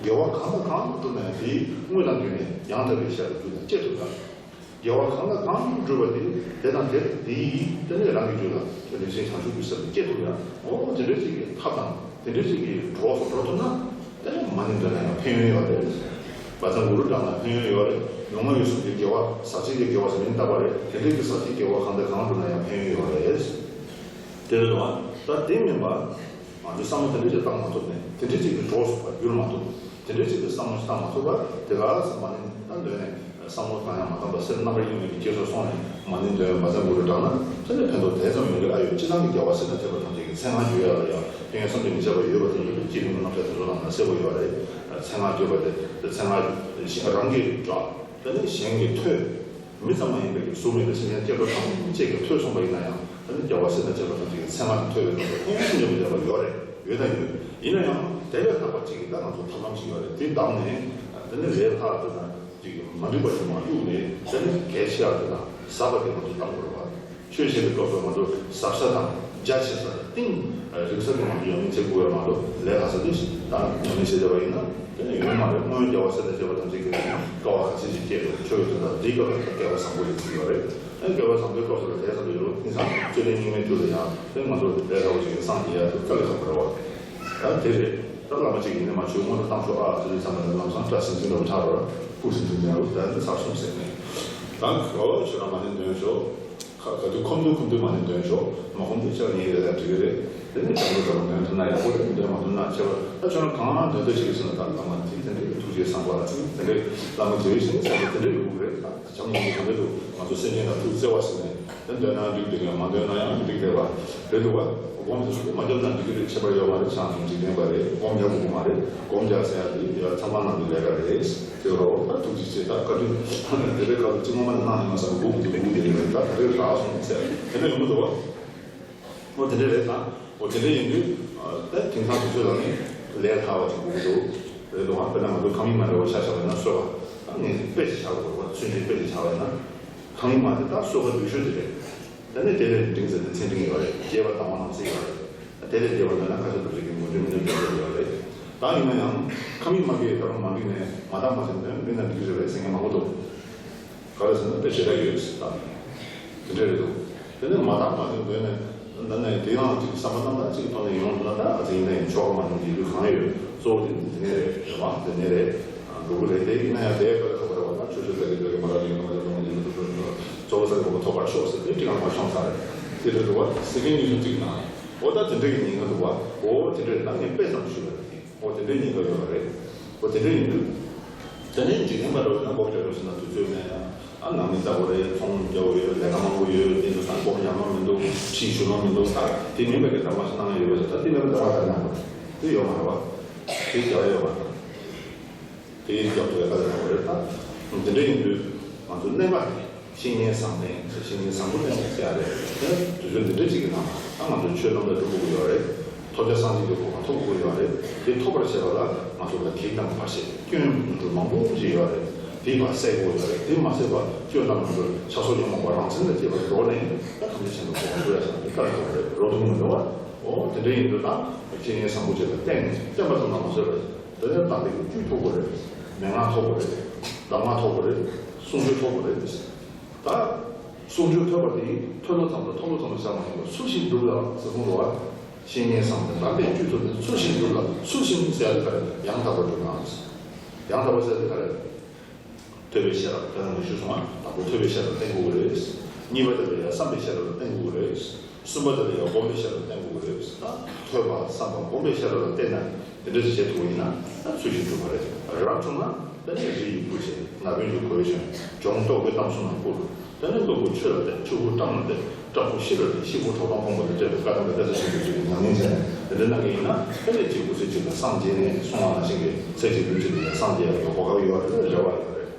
དགེ་བ་གང་དང་གང་བསྒྲུབས་ན་ཡང་དེའི་སྔོན་དང་རྒྱུད་ནས་ཡང་དག་པའི་ཞལ་དུ་རྒྱུད་ལ་སྐྱེ་ཐུབ་ཡ། དགེ་བ་གང་དང་གང་བསྒྲུབས་པ་དེ་དེ་དང་དེ་དེ་ཡིས་དེ་ནས་རང་གི་རྒྱུད་ལ་རིན་ཆེན་བྱང་ཆུབ་ཀྱི་སེམས་སྐྱེ་ཐུབ་ཡ། འོ་དེ་འདྲ་ཅིག་གི་ཐབས་དང་དེ་འདྲ་ཅིག་གི་གྲོགས་སུ་འགྲོ་ཐུབ་ན་དེ་ནས་མ་ཎི་འདོན་ན་ཡང་ཕན་ཡོན་ཡོད་རེད། བཛྲ་གུ་རུ་བགྲངས་ན་ཕན་ཡོན་ཡོད་རེད། ལུས་ངག་ཡིད་གསུམ་གྱི་དགེ་བ་ཟག་བཅས་ཀྱི་དགེ་བ་ཟེར་མིང་བཏགས་པ་རེད། དེ་འདྲ་གི་ཟག་བཅས་དགེ་བ་གང་དང་གང་བསྒྲུབས་ན་ཡང་ཕན་ཡོན་ཡོད་རེད། དེ་རེད་དོ། ད་དེ་མིན་པ། ང་ཚོས་བསམ་བློ་དེ་འདྲ་ཅིག་བཏང་མ་ཐུབ་ནས་དེ་འདྲ་ཅིག་གི་གྲོགས་སུ་བར་འགྱུར་མ་ཐུབ། དེ་ དེ་འདྲའི་ཅིག་གི་བསམ་བློ་ཞིག་བཏང་མ་ཐུབ་པར་དེ་ག་ས་མ་ཎི་ད་འདོན་ནས་བསམ་བློ་གང་ཡང་མ་བཏང་པར་སེམས་རྣམ་པར་གཡེང་བའི་སྐྱེ་སོ་སོང་ནས་མ་ཎི་འདོན་མ་ཚན་དགུ་རུ་བགྲངས་ན་དེ་ནས་ཕན་ཐོགས་དེ་ཙམ་ཡོང་གི་ཨ་ཡོད། སྤྱི་བཏང་གི་རྒྱལ་བ་སྲས་དང་བཅས་པ་ཐམས་ཅད་ཀྱི་མཚན་སྔགས་བརྗོད་ཡག་ལ་ཡང་ཕན་ཡོན་བསམ་གྱིས་མི་ཁྱབ་པ་ཡོད་པ་དེ་ཉིད་དུ་སྤྱིར་ཡོངས་རྣམ་ཐར་དེ་ཚོ་ནང་ན་གསལ་པོ་ཡོད་རེད། མཚན་སྔགས་བརྗོད་པ་དེ་མཚན་སྔགས་རང་གིས་བསྒྲགས། དེ་ནས་གཞན་གྱིས་ཐོས། མི་ཙམ་མ་ཡིན་པའི་གཟུགས་མེད་པའི་སེམས་ཅན་སྐྱེ་འགྲོ་ཐམས་ཅད་ཀྱིས་ཐོས་སོང་བ་ཡིན་ན་ཡང་། དེ་ནི་རྒྱལ་བ་སྲས་དང་བཅས་པ་ཐམས་ཅད་ཀྱི་མཚན་མ་དེ་ཐོས་པའི་སྐབས་སུ་ཕན་ཡོན་ཡོད་པ་ཡོད་རེད། ཡོད་དང་ཡོད། ཡིན་ན་ཡང་དེ་ལས་ལྷག་པ་ཅིག་གིས་ད་ང་ཚོ་ཐབས་ལམ་ཞིག་ཡོད་རེད། དེ་བདམས་ནས་དེ་ནི་ལས་སླ་དེ་དང་ཅིག་མ་འགྲིག་པ་ཞིག་མ་བླུགས་ནས་དེ་ནི་གལ་ཆེ་བ་དེ་དང་ཟབ་པ་དེ་ང་ཚོ་བདམས་དགོས་རེད་བ། ཆོས་བཤད་པའི་སྐབས་སུ་ང་ཚོ་ཟབ་ས་དང་རྒྱ་ཆེ་ས་དང་གཏིང་རིང་ས་དེ་ང་ཚོ་ཉམས་ལེན་བྱེད་དགོས་པ་མ་གཏོགས་ལས་སླ་ས་དེ་ད་ཉམས་ལེན་བྱེད་བྱས་པ་ཡིན་ན་དེ་ནི་ཡོང་མ་རེད། སྔོན་རྒྱལ་བ་སྲས་དང་བཅས་པ་ཐམས་ཅད་ཀྱིས་དཀའ་བ་ག་ཚད་ཅིག་སྤྱད་འདུག་ཆོས་ཀྱི་དོན་དག་འདིའི་སྐབས་ལ་སྐལ་བ་བཟང་པོ་ཡོད་ཚུལ་ཡོད་རེད། ཨ་སྐལ་བ་བཟང་པོའི་སྐབས་སུ་ལ་དེ་ཙམ་དུ་ཡོད་རུང་དེང་སང་རྩོད་ལེན་རྙིང་མའི་དུས་ལ་ཡང་དེ་ང་ཚོ་ལས་སླ་བོ་ཅིག་ཡིན་སངས་རྒྱས་ཡ་དེ་དཀའ་ལས་ཁག་པོ་རེད་བ། ད་དེ་རེད། ད་བླ་མ་གཅིག་ཡིན་ནའི་མ་ཆོས་སྔོན་དུ་བཏང་ཆོག་ཨ་ཟེར་དུས་ཙམ་པ་ལ་ལམ་སང་སྐྲ་སིང་སིང་འདྲ་བོ་ཆགས་རོགས་སྐུ་སིང་སིང་ཟེར་རོགས་ད་འདི་ཚར་སོང་ཟེར་ནས། ད་གོ་ཆོས་ར་མ་ནི་འདོན་ཤོག་ཁ་ག་དུས་ཁོམ་དུས་ཁོམ་དུས་མ་ནི་འདོན་ཤོག་མ་ཁོམ་དུས་ཆག་ཉེས་རེད་ལ་འགྲིག་གི་རེད། དེ་ནི་བྱང་དུ་ད་ལ་འདོན་ཐུབ་ན་ཡག་པོ་རེད། འདོན་མ་ཐུབ་ན་ཆེ་བ་ད་ཁྱོད་རང་གང་འདོན་ཐུབ་ཅིག་ཟེར་ན་ད་བླ་མ་དེ་དེ་འདྲའི་ཐུགས་རྗེ་བཟང་པོ་ལ་དེ་འདྲའི་བླ་མ་མཛེས་ཤིང་ཟེར་ཏེ་དེ་འདྲའི་ཡོང་གི་རེད། ད་བྱང་ཉེས་དེ་འདྲ་དུ་ང་ཚོ་སེམས་ཅན་ལ་ཐུགས་བརྩེ་བ་ཟེར་ནས། དེ་འདོན་ན་འགྲིག་འདུག་ཡང་མ་འདོན་ན་ཡང་འགྲིག་བསྡད་པ་རེད་འདུག་བ། སྒོམ་དེ་ཚོ་མ་བརྒྱབ་ན་འགྲིག་གི་རེད། ཁྱད་པར་ཡོད་མ་རེད། བྱང་ཐང་འཇིག་རྟེན་པ་རེད། སྒོམ་རྒྱག་དགོས་ཀྱི་མ་རེད། སྒོམ་རྒྱག་ཟེར་ཡ་དེ་ཡ་ཚང་མ་ནང་གི་ལས་ཀ་རེད། དེ་རོ་ད་ཐུགས་རྗེ་ཆེ། ད་བཀའ་དྲིན་དེ་འདྲའི་སྐབས་སུ་ཅི་ངོ་མ་ནང་ཡོང་ས་གི་སྒུག་གི་འདུག་སྒུག་གི་རེད། ད་ད་རེས་རག་སོང་ཟེར་དེ་འདྲ་ཡོང་གི་འདུག་བ། འོ་དེ་འདྲ་རེད། ད་འོ་དེ་འདྲ་ཡིན་དུས་ད་དེང་སང་དུས་ཚོད་ལ་ནི་ལས་སླ་བ་ཅིག་དགོས་ཀྱི་འདུག་རེད་འདུག་བ། དཔེར་ན་ང་ཚོ་ཁང་མིག་དམར་འདྲ་བོ་ཆ་བཞག་པ་ཡིན་ན་གསོལ་བ་ད་ངས་དཔེ་ཅིག་བཞག་དགོས་རེད་བ། ཚུལ་འདི་དཔེ་ཅིག་བཞག་པ་ཡིན་ན། ཁང་མིག་དམར་དེ་ད་གསོལ་བ་ལུགས་སྲོལ་དེ་རེད། དེ་ནས་དེ་ལས་འབྲིང་ཟེར་ཏེ་ཚེ་འབྲིང་ཡོད་རེད། རྒྱས་པ་དང་པོ་རྣམས་ཚིག་ཡོད་རེད། དེ་ལས་རྒྱས་པ་འདོན་ན་ཁ་ཤས་དུ་རིག་གི་ངོ་སྤྲོད་མི་འདོན་རྒྱུ་ཡོད་རེད། ད་ཡིན་ན་ཡང་ཁང་མིག་དམར་གྱི་ད་རུང་མ་འགྲིག་ནས་མ་དག་མ་ཟེར་འདོན་འདི་ན་འགྲིག་གི་རེད་པས་ཟེར་མཁན་མང་པོ་འདུག་ག་རེ་ཟེར་ན་དཔེ་ཞེ་དྲག་ཡོད་ཟེར་ད་དེ་འདྲ་རེད་འདུག་དེ་ནས་མ་དག་མ་ཟེར་འདོན་ནས་འདི་ན་དེ་ཡང་ཅིག་བསམ་པ་རྣམ་དག་ཅིག་ཐོག་ནས་ཡོང་ན་ད་ཨ་ཙི་ཡིན་ན་ཡང་ཆོག་གི་མ་འདུག་ཅེས་ལུས་གང་ཡོད། གཙོ་བོ་དེ་འདི་ནས་རེད། རེད་བ། འདི་ནས་རེད། འགྲོ་གི་རེད། དེ་ཡིན་ན་ཡང་དེའི་སྐོར་ལ་ཁ་པར་བ་ན་ཆོས་ཆོས་ལ་རིག་པའི་མ་རབས་ཡིན་པ་ལ་གཏོང་ཡིན་པ་གཙོ་བོ་ས་རིག་པ་ཐོབ་པར་ཤོག་ཟེར་ཏེ་ཏི་ལ་མ་ཤོང་ས་རེད། དེ་འདྲ་འདུག་བ། སེ་ཀེན་ཉི་ཤུ་གཅིག་ནང་འོ་ད་དེ་འདྲ་གི་ཉེན་ཁ་འདུག་བ། འོ་དེ་འདྲ་ད་ངས་དཔེ་ཙམ་ཞུས་པ་རེད། འོ་དེ་འདྲའི་ཉེན་ཁ་ཡོད་པ་རེད། འོ་དེ་འདྲ་ཡིན་དུས་དེ་ནས་འཇིག་རྟེན་པ་འདྲ་བོ་ཡིན་ན་སྒོམ་རྒྱག་རོགས་ཟེར་ན་དུས་ཚོད་མེད། ཨ་ནང་མི་ལྟ་བུ་རེད། ཚོང་རྒྱག་ཡོད། ལས་ཀ་མང་པོ་ཡོད། དེ་ཚོ་ད་སྒོམ་ཡག་མ་མི་འདུག་ཁྲིད་ཞུ་མ་མི་འདུག་ད་དེ་མིན་པའི་གི་གདམས་ངག་ཞིག་གནང་ཡ་ཡོད་པ་ཟེར། ད་དེ་མིན་པའི་གདམས་ངག་ག་རེ་གནང་དགོས། དེ་ཡོད་མ་རེད་བ། དེ་རྒྱག་ཡ་ཡོད་མ་རེད། དེའི་རྒྱབ་ཏུ་ཡ་ད་ལྟ་བ་རེད། ད་འདི་འདྲ་ཡིན་དུས་ང་ཚོ་གནས་པ་རེད། བཤེས་གཉེན་བཟང་ལྡན་ཟེར། བཤེས་གཉེན་བཟང་པོ་ལྡན་པ་ཟེར་ཡ་རེད། དེ་དུས་ཚོད་འདི་འདྲ་ཅིག་གི་ནང་ད་ང་ཚོ་ཆོས་རྣམ་པ་སྒྲུབ་དགོས་ཀྱི་ཡོད་རེད། ཐོབ་བྱ་སངས་རྒྱས་ཀྱི་གོ་འཕང་ཐོབ་དགོས་ཀྱི་ཡོད་རེད། དེ་ཐོབ་པར་བྱེད་པ་ལ་ང་ཚོ་ལ་གེགས་དང་བར་ཆད་སྐྱོན་མང་པོ་ཞིག་ཡོད་རེད། དེ་ཕར་སེལ་དགོས་ཀྱི་ཡོད་རེད། དེ་མ་སེལ་བར་སྐྱོན་དང་ང་ཚོ་ཆགས་སོགས་ཉོན་མོངས་པ་རང་མཚན་ལ་སྐྱེས་པ་འགྲོ་ནས་ད་ཐམས་ཅད་མཁྱེན་པའི་གོ་འཕང་ཐོབ་ཡ་ཟེར་ན་དེ་ལྟར་དགོས་རེད། རོ་ཐུང་མི་འདུག་བ། འོ་དེ་འདྲ་ཡིན་དུས་ད་བཤེས་གཉེན་བཟང་པོ་ཅིག་ལ་བསྟེན་ནས་བསྟེན་པ་ཙམ་ལ་མ་ཟད་པར་དེ་ནས་དམ་པའི་བཅུད་ཐོབ་དགོས་རེད། མན་ངག་ཐོབ་དགོས་རེད། གདམས་ངག་ཐོབ་དགོས་རེད། གསུང་ཆོས་ཐོབ་དགོས་རེད། ད་གསུང་ཆོས་ཐོས་པ་དེ་ཐོས་ལོ་ཙམ་དང་ཐོས་ལོ་ཙམ་ལ་བཞག་མ་ཡིན་པར་ཚུལ་བཞིན་སྒྲུབ་ལ་ཟེར་གསུངས་འདུག་བ། བཤེས་གཉེན་བཟང་པོ་དམ་པའི་བཅུད་ཐོབ་ནས་ཚུལ་བཞིན་སྒྲུབ་ལ། ཚུལ་བཞིན་ཟེར་ཡ་དེ་ག་རེ། ཡང་དག་པར་སྒྲུབ་ན། ཡང་དག་པ་ཟེར་ཡ་དེ་ག་རེ། ཐོས་པའི་ཤེས་རབ་དེ་ནང་དུ་ཞུས་སོང་ང་། དང་པོ་ཐོས་པའི་ཤེས་རབ་བསྟེན་དགོས་ཀྱི་རེད། གཉིས་པ་དེ་ལ་ཡང་བསམ་པའི་ཤེས་རབ་བསྟེན་དགོས་ཀྱི་རེད། གསུམ་པ་དེ་ལ་ཡང་སྒོམ་པའི་ཤེས་རབ་བསྟེན་དགོས་ཀྱི་རེད། ད་ཐོས་པ་བསམ་པ་སྒོམ་པའི་ཤེས་རབ་ལ་བརྟེན་ནས་དེ་འདྲ་ཞིག་བྱེད་ཐུབ་པ་ཡིན་ན་ད་ཚུལ་བཞིན་སྒྲུབ་པ་རེད། རབ་བྱུང་ན་ད་ནི་རི་ཡི་སྤུ་བྱས། ན་བུན་གྱིས་གོས་གྱོན། གྱོང་ལྟོགས་པའི་གཏམ་གསུམ་ལ་བསྐུར། དེ་ནས་གློ་བུར་ཆུ་ལ་བརྟེན། ཆུ་བུར་སྤྲང་ལ་བརྟེན། སྐྲག་པོ་ཤི་ལ་བརྟེན། ཤི་བོ་གྲོག་དང་ཕུང་པོ་ལ་བརྟེན་པའི་བཀའ་གདམས་པའི་གཏད་ས་ཆེན་པོའི་ཚུལ་གྱིས་ཉམས་ལེན་བྱས་ནས་དེ་འདྲ་གནང་གི་ཡིན་ན་ཨེ་ནས་གཅིག་པུ་ཚེ་གཅིག་ལ་སངས་རྒྱས་ནས་གསུང་བ་ནང་བཞིན་གྱི་ཚེ་གཅིག་ལུས་གཅིག་ལ་སངས་རྒྱས་ཡག་གོ་སྐབས་ཡོད་རེད། རེ་བ་ཡོད་རེད།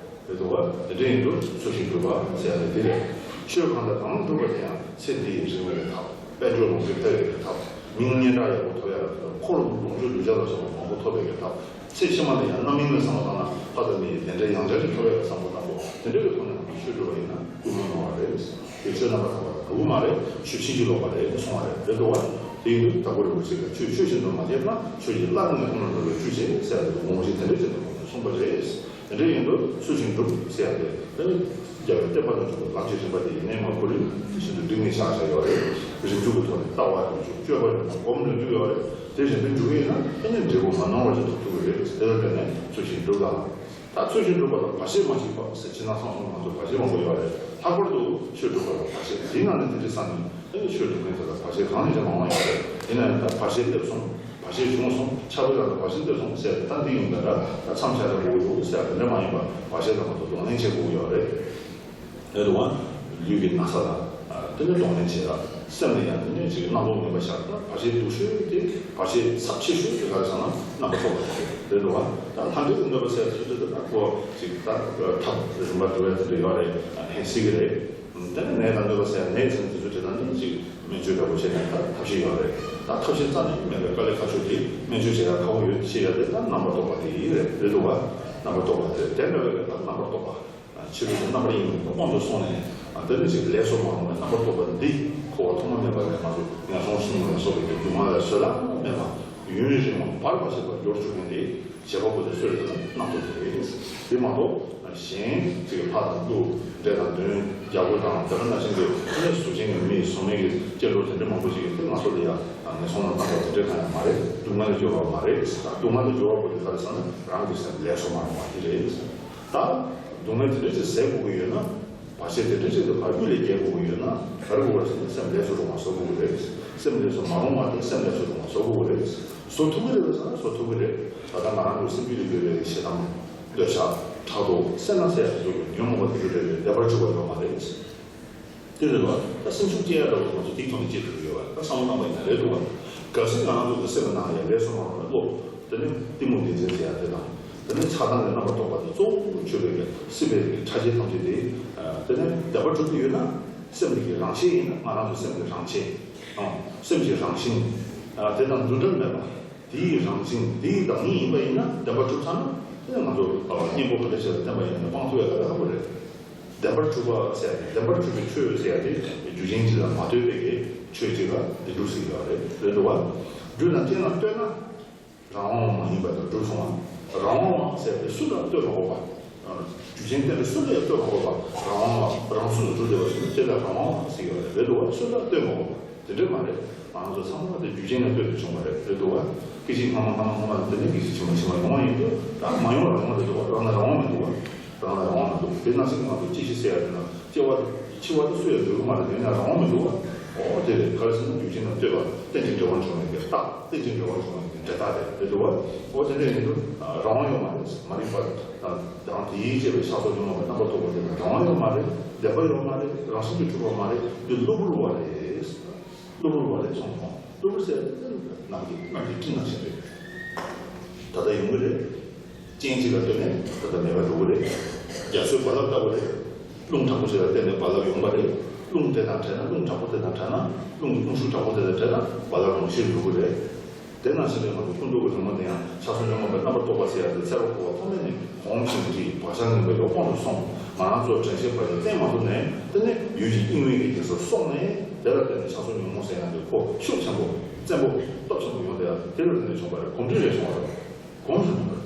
རེད་འདུག་བ། དེ་འདྲ་ཡིན་དུས་ཚུལ་བཞིན་སྒྲུབ་པ་ཟེར་ཡ་དེ་འདི་རེད། ཆོས་གང་དང་གང་སྒྲུབ་པ་དེ་ཡང་ཚེ་འདི་ཡི་རིང་བའི་ཐབས། དཔལ་འབྱོར་ལོངས་སྤྱོད་འཕེལ་བའི་ཐབས། མིང་སྙན་གྲགས་ཡག་པོ་ཐོབ་ཡ་ལ་འཁོར་ལོངས་སྤྱོད་གདུལ་བྱ་ལ་སོགས་པ་མང་པོ་ཐོབ་པའི་ཐབས། ཚེ་ཕྱི་མ་ལ་ཡང་རྣམ་གཡེང་ལ་བསམ་བློ་བཏང་ན་ལྷ་དང་མི་ཡི་བདེ་འབྲས་ཡང་བསྐྱར་ཅིག་ཐོབ་ཡ་ལ་བསམ་བློ་བཏང་དགོས། དེ་འདྲ་གི་ཐོག་ནས་ང་ཚོ་ཆོས་སྒྲུབ་པ་ཡིན་ན་ཀུན་སློང་ནོར་བ་རེད། དེ་ཆོས་རྣམ་པར་དག་པ་དག་གི་མ་རེད། ཆོས་ཕྱིན་ཅི་ལོག་པ་རེད་གསུང་བ་རེད། རེད་འདུག་བ། དེ་ཡིན་དུས་དྭགས་པོ་རིན་པོ་ཆེ་གིས་ཆོས་ཆོས་བཞིན་དུ་མ་བྱས་ན་ཆོས་ཀྱི་བླ་ན་མེད་པ་ལ་འགྲོ་བའི་བཅུད་ཆེ་ཟེར་བའི་ངོ་བོ་ཞིག་དེ་འདྲ་ཅིག་ཏུ་གསུངས་པ་རེད། དེ་འདྲ་ཡིན་དུས་ཚུལ་བཞིན་སྒྲུབ་ཟེར་ཡ་དེ་དེ་ནི་རྒྱལ་བའི་བསྟན་པ་དང་མཆོག་གི་ལམ་གྱི་རིམ་པ་དེ་ཡིན་ནའི་མ་ཁོ་རིམ་བཞིན་དུ་སྒྲིག་ནས་བཞག་བཞག་ཡོད་རེད། རིམ་འཇུག་གི་ཐོག་ནས་ལྟ་བ་རིམ་འཇུག་སྤྱོད་པ་རིམ་འཇུག་སྒོམ་རིམ་འཇུག་ཡོད་རེད། དེ་རིམ་པས་འཇུག་གི་ཡིན་ན་དེ་ནི་འབྲས་བུ་མ་ནོར་བ་ཞིག་ཐོབ་ཐུབ་ཀྱི་རེད། དེ་ལ་བརྟེན་ནས་ཚུལ་བཞིན་སྒྲུབ་དང་། ད་ཚུལ་བཞིན་སྒྲུབ་པ་ལ་བར་ཆད་མ་མཆིས་པ་ཟེར་ཕྱི་ནང་གསང་གསུམ་ང་ཚོ་བར་ཆད་མང་པོ་ཡོད་རེད། ལྷག་པར་དུ་ཆོས་སྒྲུབ་པ་ལ་བར་ཆད། དེའི་ནང་ནས་དེ་འདྲའི་སང་ཉིན་དེ་ནི་ཆོས་སྒྲུབ་མཁན་དེ་ལ་བར་ཆད་གང་ལས་ཀྱང་མང་བ་ཡོད་རེད། ཡིན་ན་ཡང་ད་བར་ཆད་སླེབས་སོང་། བར་ ཞེས་བྱུང་སོང་། ཆགས་པའི་ལམ་དུ་བར་ཆད་འདོད་སོང་ཟེར་ཏེ། ད་འདི་ཡིན་པ་འདྲ། ད་མཚམས་སྦྱར་དགོས་ཀྱི་འདུག་ཟེར་ཏེ། འདི་མ་ཡིན་པ་བར་ཆད་ལ་མ་གཏོགས་གདོང་ལེན་བྱེད་དགོས་ཀྱི་ཡོད་རེད། རེད་འདུག་བ། ལུས་ཀྱི་ན་ཚ་ལ་དེ་ནས་གདོང་ལེན་བྱེད་ལ། སེམས་ལ་ཡང་དེ་ནས་ཅིག་སྣང་སྟོང་ངན་པ་ཤར་ན། བར་ཆད་སྡུག་ཤོས་དེ། བར་ཆད་ཚབས་ཆེ་ཤོས་དེ་ག་རེ་ཟེར་ན་རྣམ་པར་རྟོག་པ་དེ་རེད། རེད་འདུག་བ། ད་ལྷ་འདྲེ་གི་གནོད་པ་ཟེར་དུས་དེ་ད་ཁོ་ཅིག་ད་ཐབས་རིམ་པ་བསྒྲུབ་ཡ་དེ་འདྲ་ཡོད་རེད། ཕན་སྲིད་ཀྱི་རེད། དེ་ནས་ནད་དང་གནོད་པ་ཟེར་ནད་ཟེར་དུས་ཚོད་དེ་ད་ནི་ཅིག་སྨན་བཅོས་འདྲ་པོ་བྱས་ནས་ད་ཐབས་ཤེས་ཡོད་རེད། ད་ཐབས་ཤེས་རྩ་ནས་མེད་པའི་དཀའ་ལས་ཁག་ཤོས་དེ། སྨན་བཅོས་བྱེད་ཡ་ཁག་པོ་ཡོད་ཅེས་ཡ་དེ་ད་རྣམ་པར་རྟོག་པ་དེ་ཡིན་རེད། རེད་འདུག་བ། རྣམ་པར་རྟོག་པ་དེ་རེད། དེ་འདྲ་བའི་ད་རྣམ་པར་རྟོག་པ། ཕྱི་རོལ་དུ་རྣམ་པར་གཡེང་བའི་དབང་དུ་སོང་ནས། དེ་ནི་ཅིག་ལས་སུ་མ་རུངས་པའི་རྣམ་པར་རྟོག་པ་འདི་འཁོར་བ་ཐོག་མ་མེད་པ་ནས་ང་ཚོ་ངན་སོང་གསུམ་ལ་སོགས་པའི་སྡུག་བསྔལ་ལ་བཟོད་གླགས་མེད་པ། ཡུན་རིང་བ་བར་མ་ཆད་པར་འགྱུར་བཅུག་མཁན་དེ། བྱེད་པ་པོ་དེ་སུ་རེད་ཟེར་ན་རྣམ་རྟོག་དེ་རེད། དེ་མ་གཏོགས་གཞན་ཅིག་ལྷ་དང་ཀླུ། འདྲེ་དང་གདོན། རྒྱལ་པོ་དང་། དེ་ལ་ན་ཆེན་གྱི་གཟུགས་ཅན་གྱི་མི། ཟོག་མེད་ཀྱི་སྐྱེ་འགྲོ་དེ་འདྲ་མང་པོ་ཞིག་གིས་དེ་ང་ཚོ་ལ་ཡ་ངན་སོང་ལ་བཏང་བ་དེ་འདྲ་གང་ཡང་མ་རེད། སྡུག་བསྔལ་ལ་སྦྱོར་བ་མ་རེད། ད་སྡུག་བསྔལ་ལ་སྦྱོར་བ་པོ་དེ་ག་རེ་ཟེར་ན་རང་གི་སེམས་ལས་སུ་མ་རུངས་པ་དེ་རེད། ད་སྡུག་བསྔལ་དེ་འདྲ་ཅིག་ཟད་དགོས་ཀྱི་ཡོད་ན། བར་ཆད་དེ་འདྲ་ཅིག་ཏུ་ཕར་གཡུལ་ལས་རྒྱལ་དགོས་ཀྱི་ཡོད་ན། ག་རེ་དགོས་རེད་ཟེར་ན་སེམས་ལས་སུ་རུང་བ་བཟོ་དགོས་ཀྱི་རེད། སེམས་ལས་སུ་མ་རུང་བ་དེ་སེམས་ལས་སུ་རུང་བ་བཟོ་དགོས་ཀྱི་རེད། བཟོ་ཐུབ་ཀྱི་རེད་ཟེར་ན་བཟོ་ཐུབ་ཀྱི་རེད། ད་ལྟ་ང་རང་ཚོའི་སེམས་རྒྱུད་ལ་ཡོད་པའི་ཞེ་སྡང་། འདོད་ཆགས། ཕྲག་དོག། སེར་སྣ་ཟེར་ཡ་དེ་ཚོ་ཉོན་མོངས་པ་དེ་ཚོ་རེད་རེད། བདེན་པར་གྲུབ་པ་ཡོད་མ་རེད། དེ་རེད་བ། ད་སེམས་ཤུགས་སྐྱེ་ཡ་འདྲ་བོ་ང་ཚོ་དེའི་ཐོག་ནས་སྐྱེ་ཐུབ་ཀྱི་ཡོད་བ། ད་བསམ་བློ་བཏང་བ་ཡིན་ན་རེད་འདུག་བ། གལ་སྲིད་ང་རང་ཚོ་གི་སེམས་ནང་ཡ་ལས་སུ་མ་རུང་བའི་བློ། དེ་ནི་གཏི་མུག་བདེན་འཛིན་ཟེར་ཡ་དེ་དང་། དེ་ནི་ཆགས་སྡང་གི་རྣམ་པར་རྟོག་པ་དེ་གཙོ་བོ་ཆོད་པའི་སྲིད་པའི་ཕྲ་རྒྱས་ཐམས་ཅད་དེ། དེ་ནི་བདེན་པར་གྲུབ་ཀྱི་ཡོད་ན། སེམས་ཀྱི་རང་བཞིན་ཡིན་ན། ང་རང་ཚོ་སེམས་ཀྱི་རང་བཞིན། ཨང་། སེམས་ཀྱི་རང་བཞིན། དེ་དང་འདུ་འབྲལ་མེད་པ། དེའི་རང་བཞིན། དེའི་བདག་ཉིད་ཡིན་པ་ཡིན་ན། བདེན་པར་གྲུབ་ཚར་ན། དེ་ནི་ང་ཚོ་གཉེན་པོ་ག་འདྲ་ཞིག་ལ་བརྟེན་པ་ཡིན་ན་སྤང་ཐུབ་ཡ་དཀའ་ལས་ཁག་པོ་རེད། བདེན་པར་གྲུབ་པ་ཟེར་ཡ་དེ། བདེན་པར་གྲུབ་པའི་ཆོས་ཟེར་ཡ་དེ་རྒྱུ་རྐྱེན་གཅིག་ལ་མ་ལྟོས་པའི་གི་ཆོས་གཅིག་ལ་བདེན་གྲུབ་ཟེར་གྱི་ཡོད་རེད། རེད་འདུག་བ། རྒྱུ་ལ་རྐྱེན་ལ་ལྟོས་ན། རང་དབང་བ་མ་ཡིན་པ་དེ་གྲུབ་སོང་བ། རང་དབང་བ་ཟེར་ཏེ་སུ་ལ་ལྟོས་མ་དགོས་པ། རྒྱུ་རྐྱེན་བརྟེན་ཏེ་སུ་ལ་ཡང་ལྟོས་མ་དགོས་པ། རང་དབང་བ། རང་སོ་སོ་གྲུབ་བསྡད་པ་ཞིག་ནི་དེ་ལ་རང་དབང་བ་ཟེར་གྱི་ཡོད་རེད། རེད་འདུག་བ། སུ་ལ་ལྟོས་མ་དགོས་པ། དེ་འདྲ་མ་རེད། ང་ཚོ་ཚང་མ་དེ་རྒྱུ་རྐྱེན་ལ་ལྟོས་ཏེ་བྱུང་བ་རེད། རེད་འདུག་བ། སྐད་ཅིག་སྔ་མ་སྔ་མ་སྔ་མ་དེ་ནས་སྐད་ཅིག་ཕྱི་མ་ཕྱི་མ་ཡོང་བ་ཡིན་དུས། ད་མ་ཡོང་རང་དབང་རེད་འདུག་བ། རང་ལ་རང་དབང་མི་འདུག་བ། རང་ལ་རང་དབང་མི་འདུག་དེ་ནང་བཞིན་ང་ཚོ་སྐྱེ་ཤི་ཟེར་ཡ་དེ་ན། སྐྱེ་བ་དེ། འཆི་བ་དེ་སུ་ཡང་འདོད་ཀྱི་མ་རེད། དེ་ནས་རང་དབང་མི་འདུག་བ། ཨོ་དེ་རེད། ག་རེ་ཟེར་ན་རྒྱུ་རྐྱེན་དང་ལྟོས་པ། རྟེན་ཅིང་འབྲེལ་བར་འབྱུང་བའི་གི་རྟགས། རྟེན་ཅིང་འབྲེལ་བར་འབྱུང་བའི་གི་འབྲེལ་ཐག་རེད། རེད་འདུག་བ། ཨོ་དེ་འདྲ་ཡིན་དུས་རང་དབང་ཡོད་མ་རེད། མ་རིག་པ་དང་དེའི་བཅས་པའི་ཤ་ཚ་ཉོན་མོངས་པའི་རྣམ་པར་རྟོག་པ་དེ་ལ་རང་དབང་ཡོད་མ་རེད། བདེན་པ་ཡོད་མ་རེད། རང་བཞིན་གྱིས་གྲུབ་པ་མ་རེད། འདི་གློ་བུར་བ་རེད། གློ་བུར་བ་རེད་སོང་ཙང་། གློ་བུར་ཟེར་ན་ནམ་གྱི་ནམ་གྱི་སྤྲིན་ནང་བཞིན་རེད། ད་ལྟ་ཡོང་གི་རེད། རྐྱེན་གཅིག་ལ་ལྟོས་ནས་ད་ལྟ་མེད་པར་འགྲོ་གི་རེད། རྒྱ་མཚོའི་རྦ་རླབས་ལྟ་བུ་རེད། རླུང་དྲག་པོ་ཞིག་ལ་བརྟེན་ནས་རྦ་རླབས་ཡོང་བ་རེད། རླུང་དེ་དང་བྲལ་ན། རླུང་དྲག་པོ་དེ་དང་བྲལ་ན། རླུང་གི་རླུང་ཤུགས་དྲག་པོ་དེ་དང་བྲལ་ན་རྦ་རླབས་རང་བཞིན་འགྲོ་གི་རེད། དེ་ནང་བཞིན་རེད། ང་ཚོ་ཀུན་རྟོག་གི་རི་མོ་དེ་ཡང་ཆགས་སོགས་ཉོན་མོངས་པའི་རྣམ་པར་རྟོག་པ་ཟེར་ཡ་དེ་འཚེ་བ་འཁོར་བ་ཐོག་མེད་ནས་གོམས་ཤིང་འདྲིས། བག་ཆགས་ངན་པའི་གི་དབང་དུ་སོང་། ང་རང་ཚོ་དྲན་ཤེས་བར་གྱི་བརྟན་མ་ཐུབ་ནས། དེ་ནས་ཡུལ་གྱི་དབྱིངས་མེད་ཀྱི་རྗེས་སུ་སོང་ནས། དེ་ལ་བརྟེན་ནས་ཆགས་སོགས་ཉོན་མོངས་ཟེར་ཡ་དེ་ཁོ་ཤུགས་ཆེན་པོ། བཙན་པོ། སྟོབས་ཆེན་པོ་ཡོང་དེ་ཡ། དེ་ལ་བརྟེན་ནས་བྱུང་བ་རེད། གོམས་འདྲིས་ལས་བྱུང་བ་རེད། གོམས་སུ་འདུག་པ་རེད།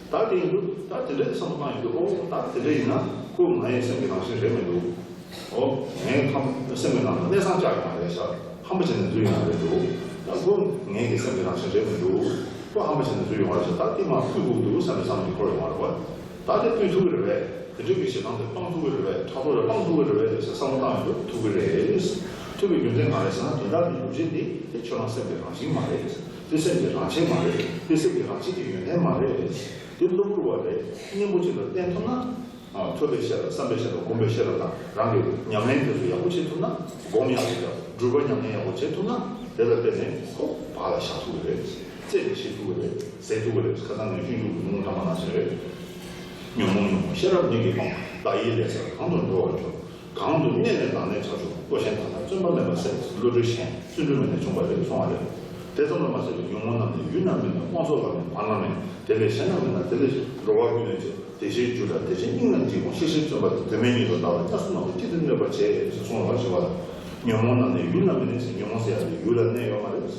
ད་དེ་ཡིན་དུས་ད་དེ་འདྲའི་བསམ་བློ་བཏང་ཡོང་དུས། ཨོ་ད་དེ་འདྲ་ཡིན་ན་ཁོ་ང་ཡི་སེམས་ཀྱི་རང་བཞིན་རེད་མི་འདུག་ཨོ་ངའི་ཁམས་སེམས་ཀྱི་ནང་ལ་གནས་ཚང་བཅག་ཡོད་མ་རེད་ཤག་ཧམ་པ་བྱས་ནས་འཛུལ་ཡོད་མ་རེད་འདུག་ད་ཁོ་ངའི་གི་སེམས་ཀྱི་རང་བཞིན་རེད་མི་འདུག་ཁོ་ཧམ་པ་བྱས་ནས་འཛུལ་ཡོང་བ་རེད་ཤག་ད་དེ་མར་ཕུད་དགོས་འདུག་བསམ་པའི་བསམ་བློ་འཁོར་ཡོང་བ་རེད་བ། ད་དེ་ཕུད་ཐུབ་ཀྱི་རེད་པས། དེ་འདྲའི་གི་ཞེ་སྡང་དེ་སྤང་ཐུབ་ཀྱི་རེད་པས། ཕྲག་དོག་དེ་སྤང་ཐུབ་ཀྱི་རེད་པས་ཟེར་བསམ་བློ་བཏང་ཡོང་དུས་ཐུབ་ཀྱི་རེད། ཐུབ་པའི་རྒྱུ་མཚན་གང་རེད་ཟེར་ན། དོན་དག་གི་ཡུལ་ཅན་དེ་དེ་ཁྱོད་རང་སེམས་ཀྱི་རང་བཞིན་མ་རེད། དེ་སེམས་ཀྱི་རང་བཞིན་མ་རེད། དེ་སེམས་ཀྱི་རང་བཞིན་གྱི་ཡོན་ཏན་མ་རེད། དེ་གློ་བུར་བ་རེད། གཉེན་པོ་གཅིག་ལ་བརྟེན་ཐུབ་ན། ཨ། ཐོས་པའི་ཤེས་རབ། བསམ་པའི་ཤེས་རབ། སྒོམ་པའི་ཤེས་རབ་དང་། རང་གི་ཉམས་ལེན་དེ་ཚོ་ཡག་པོ་བྱེད་ཐུབ་ན། སྒོམ་ཡག་པོ་བྱེད། སྒྲུབ་པ་ཉམས་ལེན་ཡག་པོ་བྱེད་ཐུབ་ན། དེ་ལ་བརྟེན་ནས་ཁོ་བག་ལ་ཞ་ཐུབ་ཀྱི་རེད། རྩད་ནས་བཤད་ཐུབ་ཀྱི་རེད། ཟད་ཐུབ་ཀྱི་རེད། ཁ་སང་ངས་ཆུང་ཆུང་གི་ལུང་དྲངས་པ་ནང་བཞིན་རེད། ཉོན་མོངས་ཉོན་མོངས་ཤེས་རབ་ཉིད་ཀྱིས་སྤངས། བདག་ཡིད་ལས་འཚལ་གང་དུ་འགྲོ་བར་འགྱུར། གང་དུ་གནས་ནས་བདག་གནས་བྱ་སྒྲུབ། བློ་ཞན་དག་ལ་བརྩོན་པ་མེད་པ་ཟད། བློ་གྲོས་ཞན། བརྩོན་འགྲུས་མེད་ནས་བྱུང་བ་རེད་གསུང་བ་རེད། དེ་ཙམ་ལ་མ་ཟད་པའི་ཉོན་མོངས་རྣམས་ནི་ཡུལ་རྣམས་མིན་ནོ། དབང་སོགས་ལ་ནི་བར་རྣམས་མིན། དེ་ལས་གཞན་རྣམས་མིན་ན། དེ་ལས་འགྲོ་བ་ཀུན་ནས་ཀྱང་། དེ་བཞིན་འགྱུར་ལ་དེ་བཞིན་དབྱིངས་རྣམས་ཀྱིས་ཀྱང་། ཤེས་བཞིན་བརྩོན་པ་དང་། དོན་མེད་ཉིད་དུ་བདག་ལ་བསྐྱར་གསུམ་ནོ། དེ་ཅི་སྟེ་གནོད་པར་བྱེད་ཅེས་གསུངས་པ་ཞེས་པ་ལ། ཉོན་མོངས་རྣམས་ནི་ཡུལ་རྣམས་མིན་ནོ་ཟེར། ཉོན་མོངས་ཟེར་ཡ་དེ་ཡུལ་ལ་གནས་ཡོད་མ་རེད།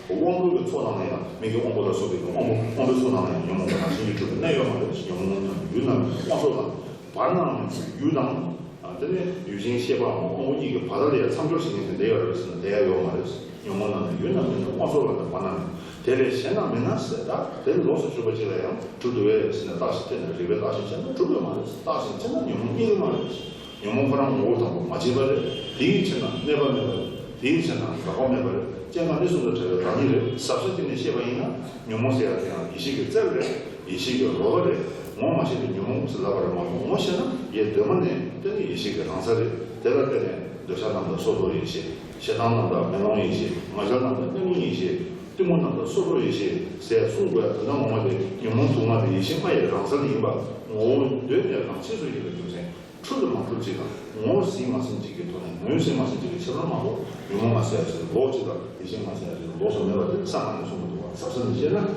དབང་པོའི་གི་ཚོགས་རྣམས་ལ་ཡང་། མིག་གི་དབང་པོ་ལ་སོགས་པའི་གི་དབང་པོ། དབང་པོའི་ཚོགས་རྣམས་ལ་ཡང་ཉོན་མོངས་པ་རང་བཞིན་གྱིས་གྲུབ་པའི་གནས་ཡོད་མ་རེད། ཉོན་མོངས་རྣམས་ཡུལ་རྣམས་དབང་སོགས་ལ་བར་རྣམས་མིན། ཡུལ་དང་། ཨ། དེ་ནས་ཡུལ་ཅན་ཤེས་པའམ་དབང་པོ་གཉིས་ཀྱི་བར་དག་ལ་ཡང་མཚམས་སྦྱོར་བྱེད་མཁན་དེ་འདྲ་ཡོད་རེད་ཟེར་ན། དེ་ཡང་ཡོད་མ་རེད། ཉོན་མོངས་རྣམས་ནི་ཡུལ་རྣམས་མིན་ནོ། དབང་སོགས་ལ་ནི་བར་རྣམས་མིན། དེ་ལས་གཞན་རྣམས་མིན་ན་ཟེར། ད་དེ་ལོགས་སུ་གྱུར་པ་ཅིག་ལ་ཡང་གྲུབ་འདུག་པས་ཟེར་ནས་བརྟག་ཅིང་དཔྱད་ན། རིགས་པས་བརྟག་ཅིང་དཔྱད་ན་གྲུབ་ཡོད་མ་རེད། བརྟག་ཅིང་དཔྱད་ན་ཉོན་མོངས་རྙེད་ཀྱི་མ་རེད། ཉོན་མོངས་ཁོ་རང་ངོ་བོ་དང་པོ་མ་སྐྱེས་པ་རེད། དེའི་ཕྱིར་ན་གནས་པ་མེད་པ། དེའི་ཕྱིར་ན་འགག་པ་མེད་པ་རེད། སྐྱེ་འགག་གནས་གསུམ་དང་བྲལ་བའི་བདག་ཉིད་རེད། ཟབ་ཞི་དེ་ནས་ཤེས་པ་ཡིན་ན་ཉོན་མོངས་ཟེར་ཡ་དེ་ཡང་ཡེ་ཤེས་ཀྱི་རྩལ་རེད། ཡེ་ཤེས་ཀྱི་རོལ་པ་རེད། ངོ་མ་ཤེས་པའི་ཉོན་མོངས་ཟེར་ལབ་པ་རེད་མ་གཏོགས། ངོ་ཤེས་ན་ཡེ་གདོད་མ་ནས་དེ་ནི་ཡེ་ཤེས་ཀྱི་རང་རྩལ་རེད། དེ་ལ་བརྟེན་ནས་འདོད་ཆགས་རྣམས་དང་སོར་རྟོག་ཡེ་ཤེས། ཞེ་སྡང་རྣམས་དང་མེ་ལོང་ཡེ་ཤེས། ང་རྒྱལ་རྣམས་དང་མཉམ་ཉིད་ཡེ་ཤེས། གཏི་མུག་རྣམས་དང་སོར་རྟོག་ཡེ་ཤེས་ཟེར་གསུང་དགོས་ཡ་དོན་དག་ངོ་མ་དེ་ཉོན་མོངས་དུག་ལྔ་དེ་ཡེ་ཤེས་ལྔ་ཡི་རང་རྩལ་ཡིན་པ། ངོ་བོ་གདོད་ནས་རང་ཆས་སུ་ཡོད་པའི་རྒྱུ་མཚན། འཁྲུལ་དང་མ་འཁྲུལ་གཅིག་དང་། ངོ་བོ་ཟིན་མ་ཟིན་གཅིག་གི་ཐོག་ནས་ངོས་ཟིན་མ་ཟིན་གཅིག་གི་ཁྱད་པར་མ་གཏོགས། ཉོན་མོངས་ལྔ་ཟེར་ཡ་ཞིག་ལོགས་གཅིག་དང་། ཡེ་ཤེས་ལྔ་ཟེར་ཡ་ཞིག་ལོགས་སུ་མེད་པ་དེ་གསང་སྔགས་ནས་གསུངས་པ་འདུག་བ། ཟབ་ས་ནས་བཤད་ན།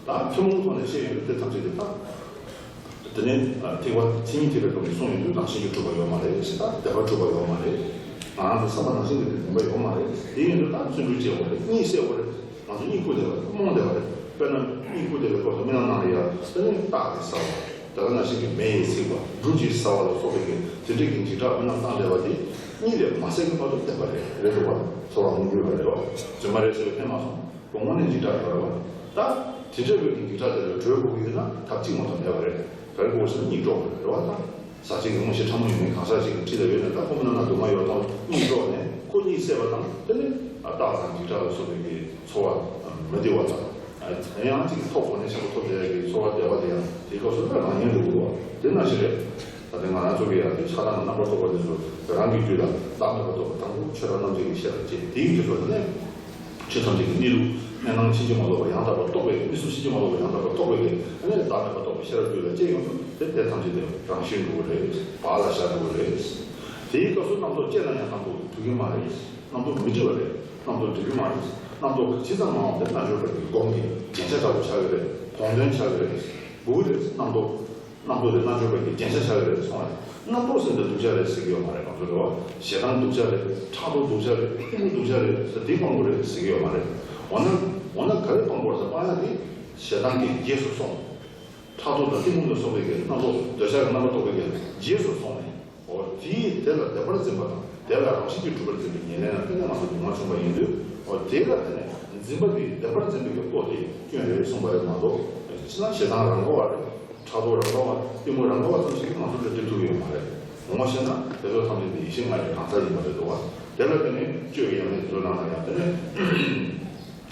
ད་ཐུན་མོང་ཐོག་ནས་བཤད་ཡོང་དུས་དེ་ཐམས་ཅད་དེ་དག་དེ་ནས་ཨ་ཐེག་པ་མཚན་ཉིད་ཐེག་པའི་སྐབས་ནས་གསུངས་ཡོང་དུས་རང་བཞིན་གྱིས་གྲུབ་པ་ཡོད་མ་རེད་ཟེར། ད་བདེན་པར་གྲུབ་པ་ཡོད་མ་རེད། ང་རང་ཚོ་བསམ་པ་ནང་བཞིན་གྱི་དེ་བདེན་པ་ཡོད་མ་རེད། དེ་ཡིན་དུས་ད་བརྩོན་འགྲུས་བྱེད་དགོས་རེད། གཉིད་སད་དགོས་རེད། ང་ཚོ་གཉིད་ཁུག་བསྡད་པ་རེད། རྨོངས་བསྡད་པ་རེད། དཔེར་ན་གཉིད་ཁུག་བསྡད་པའི་སྐབས་སུ་མི་རྣམས་ནང་ལ་ཡ་ཨ་ནི་སྟག་གིས་ཟ་བ། ད་ག་ནང་བཞིན་གྱི་མེ་ཡིས་འཚིག་པ། སྦྲུལ་གྱིས་ཟ་བ་ལ་སོགས་པའི་གི་དེ་འདྲའི་གི་འཇིགས་སྐྲག་མི་རྣམས་བཏང་བསྡད་པ་དེ་གཉིད་ལས་མ་སད་ཀྱི་བར་དུ་བསྡད་པ་རེད། རེད་འདུག་བ། ཚོར་བ་མི་འདུས་པ་རེད་བ། རྫུན་མ་རེད་ཟེར་བའི་ཕན་མ་སོང་། དངོས་གནས་འཇིགས་སྐྲག་ཡོད་རེད་བ། ད་དེ་འདྲ་བའི་གི་འཇིགས་སྐྲག་དེ་ལས་གྲོལ་དགོས་ཀྱི་ཡོད་ན་ཐབས་གཅིག་མ་གཏོགས་མེད་པ་རེད། ག་རེ་དགོས་ཟེར་ན་གཉིད་དཀྲོག་དགོས་རེད་བ། ད་ཟ་བྱེད་ཀྱི་དངོས་གཞི་ཕྲ་མོ་ཡོད་མེད་གང་ཟག་ཅིག་གི་འཁྲིས་ལ་ཡོད་ན། ད་ཁོ་མོ་ན་ན་སྡུག་བསྔལ་ཡོད་དང་གཉིད་དཀྲོག་ནས་ཁོ་གཉིད་སད་པ་དང་། དེ་ནས་སྟག་དང་འཇིགས་སྐྲག་ལ་སོགས་པའི་གི་ཚོར་བ་མི་བདེ་བ་དང་། ཡང་ཅིག་ཐོབ་གོ་ནས་ཆེན་པོ་ཐོབ་བསྡད་ཡ་གི་ཚོར་བ་བདེ་བ་དེ་ཡང་དེའི་སྐབས་སུ་ད་རང་ཉིད་འགྲོ་གི་འདུག་བ། དེ་ནང་བཞིན་རེད། ད་ལྟ་ང་རང་ཚོ་གི་ཡང་དེ་ཆགས་སྡང་རྣམ་པར་རྟོག་པ་དེ་ཚོ་རང་གི་རྒྱུད་ལ་བདག་མེད་པར་རྟོགས་པ་དང་པོ་ཆོས་རང་རྣམ་འབྱེད་ཀྱི་ཤེས་རབ་སྐྱེས། དེའི་རྗེས་སུ་དེ་ནས་ཆོས་ཐམས་ཅད་ཀྱི་གནས་ལུགས། གནས་སྣང་ཕྱིན་ཅི་མ་ལོག་པ་ཡང་དག་པར་རྟོགས་པའི། གནས་ཚུལ་ཕྱིན་ཅི་མ་ལོག་པ་ཡང་དག་པར་རྟོགས་པའི་གི་ཨ་ནི་བདག་མེད་པར་རྟོགས་པའི་ཤེས་རབ་རྒྱུད་ལ་སྐྱེས་ཡོང་དུས། དེ་དེ་ཐམས་ཅད་དེ་རང་བཞིན་འགྲོ་གི་རེད། བག་ལ་ཞ་འགྲོ་གི་རེད། དེའི་སྐབས་སུ་རྣམ་རྟོག་སྐྱེས་ན་ཡང་རྣམ་རྟོག་འགྲིབ་ཀྱི་མ་རེད། རྣམ་རྟོག་མི་འགྲིབ་པ་རེད། རྣམ་རྟོག་འགྲིབ་ཀྱི་མ་རེད། རྣམ་རྟོག་ཇི་ཙམ་མང་བ་དེ་རྣལ་འབྱོར་པ་གི་སྒོམ་གྱི་རྒྱན་ཆ་འདྲ་བོ་ཆགས་ཀྱི་རེད། གོ་དོན་ཆགས་ཀྱི་རེད། དགོས་ཀྱི་རེད། རྣམ་རྟོག་རྣམ་རྟོག་དེ་རྣལ་འབྱོར་པ་གི་རྒྱན་ཆ་ཆགས་ཀྱི་རེད་གསུངས་པ་རེད། རྣམ་རྟོག་ཟེར་འདི་སྡུག་ཅག་རེད་ཟེར་གྱི་ཡོད་མ་རེད། ང་ཚོ་རེད་བ། ཞེ་སྡང་སྡུག་ཅག་རེད། ཕྲག་དོག་སྡུག་ཅག་རེད། གཏི་མུག་སྡུག་ཅག་རེད་ཟེར་དེ་སྤང་དགོས་རེད་ཟེར་གྱི་ཡོད་མ་རེད། འོ་ན་འོ་ན་ག་རེ་སྤང་དགོས་རེད་ཟེར། སྤང་ཡ་དེ་ཞེ་སྡང་གི་རྗེས་སུ་སོང་། ཕྲག་དོག་དང་གཏི་མུག་ལ་སོགས་པའི་གི་རྣམ་རྟོག་འདོད་ཆགས་ཀྱི་རྣམ་པར་རྟོག་པའི་གི་རྗེས་སུ་སོང་ནས། འོ་དེས་དེ་ལ་བདེན་པར་འཛིན་པ་དང་། དེ་ལ་རང་བཞིན་གྱིས་གྲུབ་པར་འཛིན་པའི་ཉེར་ལེན་ལ་བརྟེན་ནས་ང་ཚོ་སྡུག་བསྔལ་བྱུང་བ་ཡིན་དུས། འོ་དེ་ལ་བརྟེན་ནས་འཛིན་པ་དེས་བདེན་པར་འཛིན་པའི་གི་བློ་དེ་སྐྱོན་རེད་གསུངས་པ་རེད་མ་གཏོགས། ཕྱི་ནང་ཞེ་སྡང་རང་ག་བ་རེད། ཕྲག་དོག་རང་ག་བ། གཏི་མུག་རང་ག་བ་ཙམ་ཞིག་གིས་ང་ཚོ་འདྲ་འདི་ཐུབ་ཡོད་མ་རེད། ངོ་མ་བཤད་ན་དེ་ཚོ་ཐམས་ཅད་དེ་ཡེ་ཤེས་ལྔ་ཡི་རང་རྩལ་ཡིན་པ་རེད་འདུག་བ། དེ་ལ་བརྟེན་ནས་སྤྱོད་ཀྱི་ཡང་མེད་དེ་ཚོ་ནང་ལ་ཡང་དེ་ནས།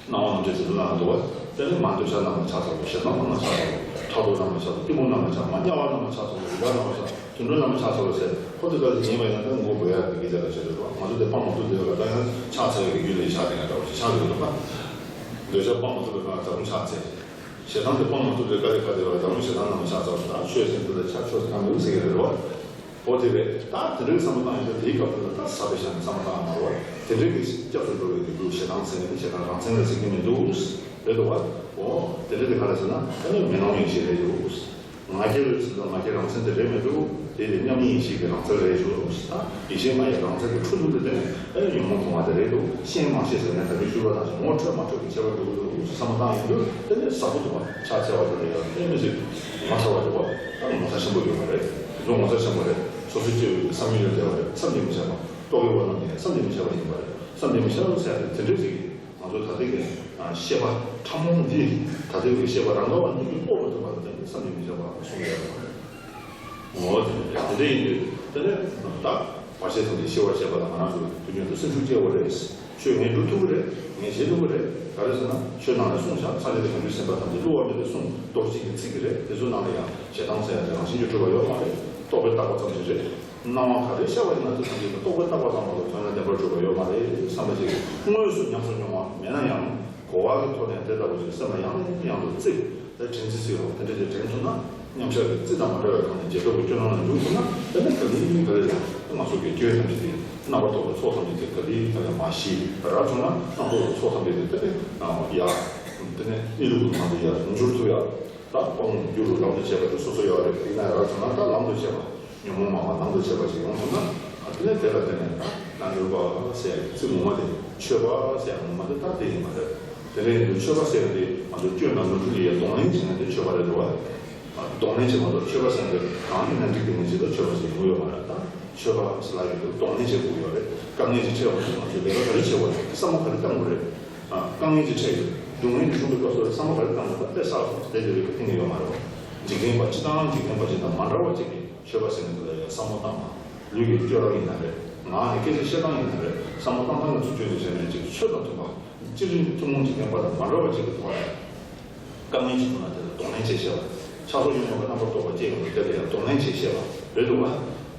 སྣང་བ་རྣམ་འབྱེད་ཟེར་དུས་ན་འདུག་བ། དེ་ནི་མ་འདོད་ཆགས་རྣམས་ལ་ཆགས་ཚར་བ། ཞེ་སྡང་རྣམས་ལ་ཆགས་ཚར་བ། ཕྲག་དོག་རྣམས་ལ་ཆགས་ཚར་བ། གཏི་མུག་རྣམས་ལ་ཆགས། མ་དམྱལ་བ་རྣམས་ལ་ཆགས་ཚར་བ། རིག་པ་རྣམས་ལ་ཆགས། དུད་འགྲོ་རྣམས་ལ་ཆགས་ཚར་བ་ཟེར། ཁོ་དེ་ལྟར་ཡིན་པ་ཡིན་ན་ད་མགོ་སྒུར་ཡག་གི་དེ་ལ་བྱེད་འདོད་པ། ང་ཚོ་དེ་སྤང་མ་ཐུབ་དེ་ལ་ད་ཡང་ཆགས་ཚར་བའི་རྒྱུ་ལས་ཆགས་དེ་ང་འདྲ་བ་ཞིག་ཆགས་འདོད་འདུག་པ། འདོད་ཆགས་སྤང་མ་ཐུབ་པའི་ཁར་ད་རུང་ཆགས་ཚར། ཞེ་སྡང་དེ་སྤང་མ་ཐུབ་དེ་དཀའ་ལས་ཁག་དེ་ལ་ད་རུང་ཞེ་སྡང་རྣམས་ལ་ཆགས་ཚར་བ། ད་ཆོས་ཟེར་འདི་ལ་ཆགས། ཆོས་ཟེར་གང་མིན་ཟེར་གི་རེད་བ། འོ་དེ་རེད། ད་དེ་འདྲའི་བསམ་བློ་བཏང་ཡོང་དུས་དེའི་སྐབས་སུ་ད་ཟབ་པའི་ཞལ་ནས་བསམ་བློ་བཏང་ཡོང་བ་རེད། དེ་འདྲའི་གི་སྐྱབས་སུ་འགྲོ་བའི་གི་རྒྱུ་ཞེ་སྡང་ཟེར་ནས་ཞེ་སྡང་རང་མཚན་ལ་ཟེར་གྱི་མི་འདུག་རེད་འདུག་བ། འོ་དེ་འདྲ་དེ་ག་རེ་ཟེར་ན་ད་ནི་མེ་ལོང་ཡེ་ཤེས་རེད་འདུག་ང་རྒྱལ་ཟེར་ན་ང་རྒྱལ་རང་མཚན་དེ་རེད་མི་འདུག་དེ་དེ་མཉམ་ཉིད་ཡེ་ཤེས་ཀྱི་རང་རྩལ་རེད་འདུག་ད་ཡེ་ཤེས་ལྔ་ཡི་རང་རྩལ་གྱི་འཕྲོ་འདུ་དེ་དེ་ནི་ཨེ་ཉོན་མོངས་དུག་ལྔ་དེ་རེད་འདུག་ཤེས་མ་ཤེས་ཟེར་ནས་ད་གིན་ཞུས་པ་ནང་བཞིན་ངོ་འཕྲོད་མ་འཕྲོད་ཀྱི་ཁྱད་པར་འདུག་འདུག་བསམ་བློ་བཏང་ཡོང་དུས་དེ་ནི་ཟབ་པོ་འདུག་བ། ཕྱག་འཚལ་བ་དེ་ལ་ཡང་དཔེ་མི་སྲིད་ངོ་མཚར་བ་འདུག་བ། ད་ངོ་མཚར་ཆེན་པོ་ཡོད་པ་རེད། དེ་ཚོ་ངོ་མཚར་ཆེན་པོ་རེད། སོ་སོའི་སྐྱེ་བོའི་བསམ་ཡུལ་ལས་འདས་པ་རེད། བསམ་གྱིས་མི་ཁྱབ་པ། རྟོག་གེ་བ་རྣམས་ཀྱིས་བསམ་གྱིས་མི་ཁྱབ་པ་ཡིན་པ་རེད། བསམ་གྱིས་མི་ཁྱབ་ཟེར་ཡ་དེ་དེ་འདྲ་ཞིག་གིས་ང་ཚོ་ད་ལྟའི་གི་ཤེས་པ་ཕྲ་མོ་འདི། ད་ལྟའི་གི་ཤེས་པ་རང་ག་བ་འདི་གི་དཔོག་པ་ཐུབ་པ་ལ་བརྟེན་ནས་བསམ་གྱིས་མི་ཁྱབ་པ་གསུང་ཡ་ཡོད་པ་རེད། འོ་དེ་འདྲ་དེ་འདྲ་ཡིན་དུས་དེ་ནས་ད་བར་ཆད་ཐམས་ཅད་ཞི་བར་བྱེད་པ་ལ་ང་རང་ཚོ་དུས་རྒྱུན་དུ་སེམས་ཤུགས་སྐྱེ་བ་རེད། ཆོས་ངས་སྒྲུབ་ཐུབ་ཀྱི་རེད། ངས་བྱེད་ཐུབ་ཀྱི་རེད། ག་རེ་ཟེར་ན་ཆོས་ནང་ལ་གསུངས་བཞག་སངས་རྒྱས་དང་བྱང་ཆུབ་སེམས་དཔའ་ཐམས་ཅད་བསླུ་བ་མེད་པའི་གསུང་རྡོ་རྗེ་གི་ཚིག་གི་རེད། དེ་ཚོ་ནང་ལ་ཡང་ཞེ་སྡང་ཟེར་ཡ་དེ་རང་བཞིན་གྱིས་གྲུབ་པ་ཡོད་མ་རེད། རྟོག་པས་བཏགས་པ་ཙམ་ཞིག་རེད། སྣང་བ་ག་རེ་ཤར་བ་ཡིན་ན་དེ་ཐམས་ཅད་ཀྱི་རྟོག་པས་བཏགས་པ་ཙམ་མ་གཏོགས་དོན་ལ་བདེན་པར་གྲུབ་པ་ཡོད་མ་རེད་བསམ་པ་ཅིག་དངོས་སུ་ཉམས་སུ་མྱོང་བ་མེད་ན་ཡང་གོ་བ་གི་ཐོག་ནས་དེ་ལྟ་བུ་ཞིག་སེམས་ལ་ཡང་ནས་ཡང་དུ་བརྩི། དེ་དྲན་རྩིས་སུ་ཡོང་དེ་འདྲ་ཞིག་དྲན་ཐུབ་ན། མཉམ་གཞག་གི་རྩི་དང་མ་བྲལ་བའི་ཐོག་ནས་རྗེས་ཐོབ་ཀྱི་སྐྱོན་ལམ་ལ་འཇུག་ཐུབ་ན། དེ་ནས་ག་ལེར་ག་ལེར་ང་ཚོ་གི་སྐྱོན་ཐམས་ཅད་དེ་རྣམ་པར་རྟོག་པའི་ཚོགས་ཐམས་ཅད་དེ་ག་ལེར་ག་ལེར་མར་ཞི་རབ་བྱུང་ན་རྣམ་རྟོག་གི་ཚོགས་ཐམས་ཅད་དེ་དེ་ནས་ཡར་དེ་ནས་གནས་ལུགས་ཀྱི་ངང་དུ་ཡར་འགྱུར་ཐུབ་ཡ། ད་སྤང་རྒྱུ་རུ་ལམ་དུ་བྱེད་པ་དེ་སོ་སོ་ཡོད་རེད། ཡིན་ན་ཡང་རབ་བྱུང་ན་ད་ལམ་དུ་བྱེད་པ་ཉོན་མོངས་མ་པ་ལམ་དུ་བྱེད་པ་ཞིག་ཡོང་ཐུབ་ན། དེ་ནས་དེ་ལ་བརྟེན་ནས་ད་རྣལ་འབྱོར་པ་ཟེར་ཚིག་ངོ་མ་དེ་ཆོས་པ་ཟེར་ངོ་མ་དེ་ད་དེ་ཡིན་པ་རེད། དེ་འདྲ་ཡིན་དུས་ཆོས་པ་ཟེར་བ་དེ་ང་ཚོ་སྐྱོན་དང་ནོར་འཁྲུལ་ལ་ཡང་གདོང་ལེན་བྱེད་མཁན་དེ་ཆོས་པ་རེད་འདུག་བ། གདོང་ལེན་བྱེད་མ་གཏོགས་ཆོས་པ་ཟེར་མཁན་དེ་གང་ནས་ནམ་འགྲིག་གི་མི་བྱེད་དུས་ཆོས་པ་ཟེར་ཡོང་གི་ཡོད་མ་རེད། ད་ཆོས་པ་ཟེར་ལབ་ཡོང་དུས་གདོང་ལེན་བྱེད་དགོས་ཡོད་རེད། དཀའ་ངལ་ཅིག་འཕྲད་ཡོང་དུས་ང་ཚོས་ལས་ཀ་ག་རེ་བྱེད་དགོས་རེད། བསམ་བློ་ག་རེ་གཏང་དགོས་རེད། དཀའ་ངལ་ཅིག་འཕྲད་ཡོད། སྡུག་བསྔལ་ཅིག་བྱུང་བའི་སྐབས་སུ་བསམ་བློ་ག་རེ་གཏང་དགོས་རེད། དཔེ་བསགས་སོང་བསྡད་བསྡད་པའི་གཏིང་ནས་ཡོད་མ་རེད་བ། འཇིག་རྟེན་པ་སྤྱིར་བཏང་འཇིག་རྟེན་པ་ཅིག་དང་མ་འདྲ་བ་ཅིག་གིས་ཆོས་པ་ཟེར་མཁན་དེ་ལ་ཡང་བསམ་བློ་བཏང་ན། ལུས་ཀྱི་སྐྱོ་རབ་ཡིན་ན་རེད། ང་ནི་སྐད་ཆ་བཤད་སྟངས་ཡིན་ན་རེད། བསམ་བློ་བཏང་སྟངས་ལ་ཐུགས་རྗེ་ཆེ་ཟེར་ནས་ཅིག་ཆོས་དང་མཐུན་པ། སྤྱིར་ཐུན་མོང་འཇིག་རྟེན་པ་དང་མ་འདྲ་བ་ཅིག་གི་ཐོག་ལ། དཀའ་ངལ་ཅིག་བྱུང་ན་དེ་ལ་གདོང་ལེན་བྱེད་ཤེས་པ། ཆགས་སོགས་ཡོད་མེད་པ་རྣམ་པར་རྟོག་པ་སྐྱེ་ཡོང་དུས་དེ་ལ་ཡང་གདོང་ལེན་བྱེད་ཤེས་པ་རེད་འདུག་བ།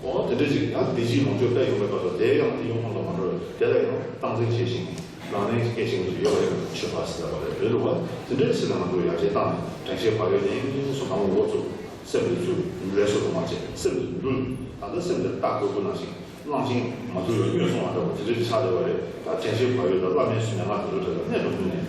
འོ་དེ་འདྲ་ཅིག་ཡང་བདེ་སྐྱིད་ལོངས་སྤྱོད་དཔལ་ཡོང་བའི་སྐབས་སུ་དེ་ཡང་དེ་ཡོང་ཁོང་དུ་མ་འགྲོ་བས་དེ་ལ་ཡང་སྟངས་འཛིན་བྱེད་ཤེས་ནས་གདོང་ལེན་སྐྱེ་ཤེས་ཀྱི་ཡོད་པ་ཡང་ཆོས་པ་ཟེར་བ་རེད་རེད་འདུག་བ། དེ་འདྲའི་ཕྱིར་ལ་ང་ཚོ་ཡར་རྒྱས་བཏང་ནས་དྲན་ཤེས་བག་ཡོད་ལྡན་སོ་དང་འོ་ཚོ་སེམས་ལ་ཚུར་ལས་སུ་རུང་བ་བྱས་སེམས་ལ་འདུལ། ད་ལྟ་སེམས་དེར་ལྟ་དགོས་དགོས་ནང་བཞིན། གླང་ཆེན་མ་ཐུལ་བའི་སྨྱོས་སོང་བ་འདྲ་བོ་དེ་འདྲའི་ཆགས་བསྡད་པ་རེད། ད་དྲན་ཤེས་བག་ཡོད་དང་བླ་མའི་གསུང་ཡན་ལག་དེ་ཚོ་དེ་ལ་གནད་དུ་བསྣུན་ནས་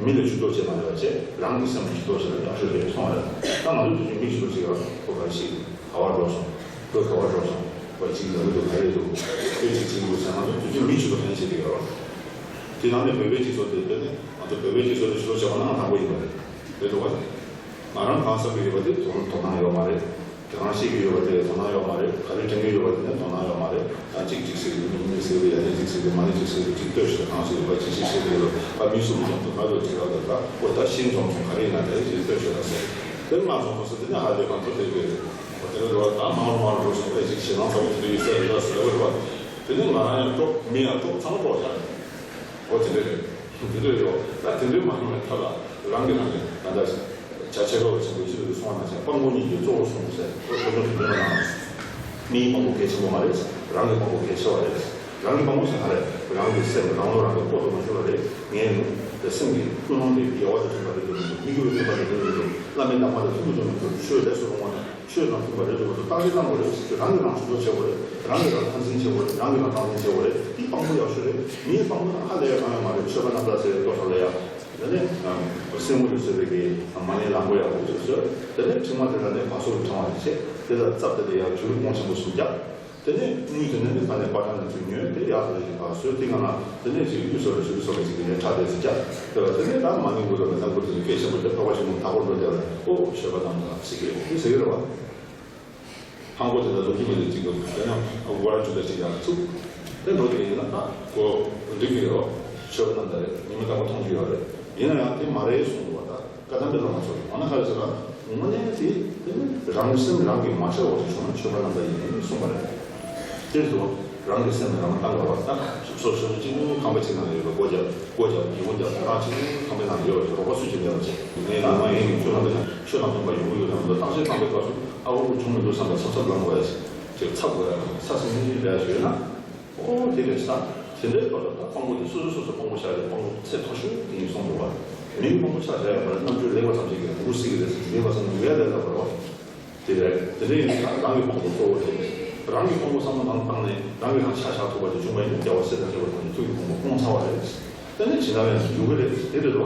མི་ལ་ཇུས་གཏོགས་བྱེད་སྟངས་རེ་བ་བྱས་རང་གི་སེམས་ལ་ཇུས་གཏོགས་བྱེད་ན་ཡག་ཤོས་རེད་གསུངས་པ་རེད། ད་ང་ཚོ་དུས་རྒྱུན་མི་ཞིག་པ་ཞིག་ལ་ཁོ་ག་ཞིག་ག་བར་འགྲོ་སོང་། ཁོས་ག་བར་འགྲོ་སོང་། ཁོ་གཅིག་ལ་ལུག་ཏུ་ག་རེ་འདུག་ཁོས་གཅིག་བྱེད་འདུག་ཟེར་ང་ཚོ་དུས་རྒྱུན་མི་ཞིག་པ་ལན་བྱེད་ཀྱི་ཡོད་རེད། དེ་ནང་ནས་བོད་པའི་སྤྱི་ཚོགས་དེ་དེ་ནི་ང་ཚོ་བོད་པའི་སྤྱི་ཚོགས་དེ་ཞུ་བ་བྱས་པ་ན་ང་དང་པོ་ཡིན་པ་རེད། རེད་འདུག་བ། ང་རང་གང་བསམ་གྱི་ཡོད་པ་དེ་དོ་དོ་སྣང་ཡོད་མ་རེད། དེ་རང་ཤེས་ཀྱི་ཡོད་པ་དེ་དོ་སྣང་ཡོད་མ་རེད། ག་རེ་དྲན་གྱི་ཡོད་པ་དེ་ནི་དོ་སྣང་ཡོད་མ་རེད། ད་གཅིག་གཅིག་ཟེར་གྱི་མི་གཉིས་ཟེར་གྱི་ཡ་ནས་གཅིག་ཟེར་གྱི་མ་ནས་གཅིག་ཟེར་གྱི་གཅིག་ལྟོས་ཤིག་གང་ཟེར་གྱི་བ་གཅིག་ཤིག་ཟེར་གྱི་ཡོད་པ་མི་གསུམ་འཛོམས་སོང་ད་ལོ་གཅིག་ལ་ད་ད་ཨོ་ད་ཤིང་འཛོམས་སོང་ག་རེ་ཡིན་ན་དེ་གཅིག་ལྟོས་ཤིག་ད་ཟེར་དེ་ང་འཛོམས་སོང་ཟེར་དེ་ནས་ཧ་ལས་གང་ཐུབ་ཟེར་གྱི་ཨོ་དེ་ལ་འགྲོ་བ་ད་མང་རུ་མང་རུ་འགྲོ་སོང་ཨེ་གཅིག་ཞེ་སྡང་ཚ་པོ་དེ་འདྲ་ཡོད་ས་རེད་ད་ཟེར་བ་རེད་བ། དེ་ནས་ང་རང་ཡང་དཀྲོག་མི་ཡང་དཀྲོག་ཚང་མ་དཀྲོག་བཞག་རེད། ཨོ་དེ་འདྲ་རེད། དེ་འདྲ་ཡོད་ད་དེ་འདྲའི་མ་ཡོང་བའི་ཐབས་ལ་རང་གིས་རང་གིས་ད་ལྟ་བྱ་བྱེད་ཀ་བ་ཆེན་པོ་ཅི་ལ་གསུང་བ་ན་བྱ་སྤང་པོ་གཉིས་ཀྱི་གཙོ་བོ་གསུངས་ཟེར་ཁོ་ཁོ་ཚོ་དེ་འདྲ་མ་ཡོང་། མིའི་སྤང་པོ་གལ་ཆེན་པོ་མ་རེད། རང་གི་སྤང་པོ་གལ་ཆེ་བ་རེད། རང་གི་སྤང་པོ་ཟེར་ག་རེ་རང་གི་སེམས་རང་ལོ་རང་གི་ལྐོག་ཏུ་མ་ཤོར་བ་རེད། ངས་ནི་དེ་སེམས་ཀྱི་ཀུན་སློང་དེ་དགེ་བ་དང་མཐུན་པ་རེད་འདུག་མི་དགེ་བའི་མཐུན་པ་རེད་འདུག་མི་འདུག་བླ་མའི་བསླབ་པ་དང་མཐུན་པ་འདུག་མི་འདུག་ཆོས་ལས་སུ་རུང་བ་དང་། ཆོས་དང་མཐུན་པ་རེད་འདུག་བརྟག་དཔྱད་གཏང་དགོས་རེད། རང་གིས་རང་ཇུས་གཏོགས་བྱེད་དགོས་རེད། རང་གིས་རང་ཐམས་ཅད་བྱེད་དགོས་རེད། རང་གིས་རང་སྟངས་འཛིན་བྱེད་དགོས་རེད། འདི་དཔང་པོ་ཡག་ཤོས་རེད། མིའི་དཔང་པོ་ན་ཧ་ལས་ཡ་གང་ཡང་མ་རེད། ཆོས་པ་རྣམ་དག་ཟེར་ཡ་ལྟོ་ས་ལ་ཡ། དེ་ནས་སེམས་ངོ་ལ་བཟོས་པའི་གི་མ་ཎི་ལམ་བུ་ཡག་པོ་ཅིག་བཟོས། དེ་ནས་ཕྲེང་བ་དེ་ལ་ནས་བ་སོ་གི་ཕྲེང་བ་ཞིག་བྱས། དེ་ལ་རྩབ་དེ་ལ་ཡ་དུར་གོང་ཆེན་པོ་གསུམ་རྒྱག་དེ་ནས་དངུལ་དེ་ནས་ནི་ད་ནས་པ་ཏྲ་ནས་ཚུར་ཉོས་དེ་ཡག་ཏུ་ཞིག་ཕར་བཟོས། དེ་ག་ན་དེ་ནས་ཅིག་གཡུ་སོ་རེ་ཞུ་སོ་རེ་ཞིག་གི་ནས་ཁྲག་དེ་ཚུར་རྒྱག་དེ་ལ་དེ་ནས་ད་མ་ཎི་དགུ་ར་མེ་ད་དགུ་དེ་ནས་སྐད་ཆེན་པོ་དེ་ལྟོ་བ་ཆེན་པོ་དག་པོ་འགྲོ་དེ་ལ་ཨོ་ཆོས་པ་རྣམ་དག་ཟེར་གི་ཨོ་དེ་ཟེར་གི་རེད་བ། ཧང་གོ་དེ་ལ་ལོ་རྒྱུས་མི་ལ་གཅིག་གོ་དེ་ན་ཨོ་བ་ར་ཆུ་ད་ཅིག་ཡག་ཚུགས་དེ་འགྲོ་དེ་ཡིན་ན་ད་ཁོ་འགྲིག་གི་ཡོད། ཆོས་པ་རྣམ་དག་རེད། ཉི་མ་དག་པོ་མཐོང་རྒྱུ་ཡོད་རེད། ཡིན་ན་ཡང་དེ་མ་རེད་གསུངས་འདུག་བ་ད། བཀའ་གདམས་པའི་བླ་མ་ཚོ་ཡིན། འོ་ན་ག་རེ་ཟེར་ན། དངོས་གནས་དེ་དེ་ནི་རང་སེམས་རང་གིས་མ་འཆལ་བ་ཞིག་བྱུང་ན་ཆོས་པ་རྣམ་དག་ཡིན་གསུངས་པ་རེད། དེ་ཚོ་རང་གི་སེམས་རང་བཏང་དགོས་པ་ད་སོ་སོ་གཅིག་པུ་ཁང་པ་གཅིག་ནང་ཡོད་པ་སྒོ་རྒྱབ་སྒོ་རྒྱབ་སྒེའུ་ཁུང་རྒྱབ་ཟ་ཁང་གཅིག་པུ་ཁང་པའི་ནང་ཡོད་པ་ཞིག་རོགས་པ་སུ་གཅིག་མེད་པ་ཞིག་ངའི་ལམ་མ་ཡིན་ནས་ཆོས་ལམ་པའི་ནང་ཆོས་དང་མཐུན་པ་ཡོང་གི་ཡོད་དམ་མདོ་བརྟག་དཔྱད་བཏང་པའི་སྐབས་སུ་ཨ་འུ་བྱུང་མི་འདུག་བསམ་པ་ཚབ་ཚབ་ལངས་དགོས་ཡ་ཞིག་ཅིག་ཚབ་དགོས་ཡ་ཚ་སེམས་ནི་ལས་ཞུས་ན། ཨོ་དེ་རེད་ཤག་དེ་འདྲའི་སྐབས་ལ་ད་དཔང་པོ་དེ་སོ་སོ་སོ་སོ་དཔང་པོ་བཞག་ཡོད་དཔང་པོ་ཚད་མཐོ་ཤོས་དེ་ཡིན་གསུངས་འདུག་བ། མིའི་དཔང་པོ་ཆ་བཞག་ཡོད་པར་རྣམ་དཔྱོད་ལེགས་པ་ཙམ་ཞིག་གིས་འགུག་སྲིད་ཀྱི་རེད་ཟེར་གྱི་མེད་པ་བསམ་ནས་ངས་ལས་ལབ་པ་རེད་བ། དེ་རེད། དེ་འདྲ་ཡིན་ཙང་རང་གི་དཔང་པོ་གཙོ་བོ་རེད། རང་གི་དཔང་པོ་བསམ་བློ་བཏང་བཏང་ནས་རང་གིས་རང་ཆ་བཞག་ཐུབ་པ་དེ་བྱུང་བ་ཡིན་ན་རྒྱལ་བ་སྲས་དང་བཅས་པ་ཐམས་ཅད་ཐུགས་ཀྱི་དཔང་པོ་སྐོང་ཚར་བ་རེད། དེ་ནས་ཇི་ལྟར་ཡང་འགྱུར་གྱི་རེད། དེ་རེད་དོ།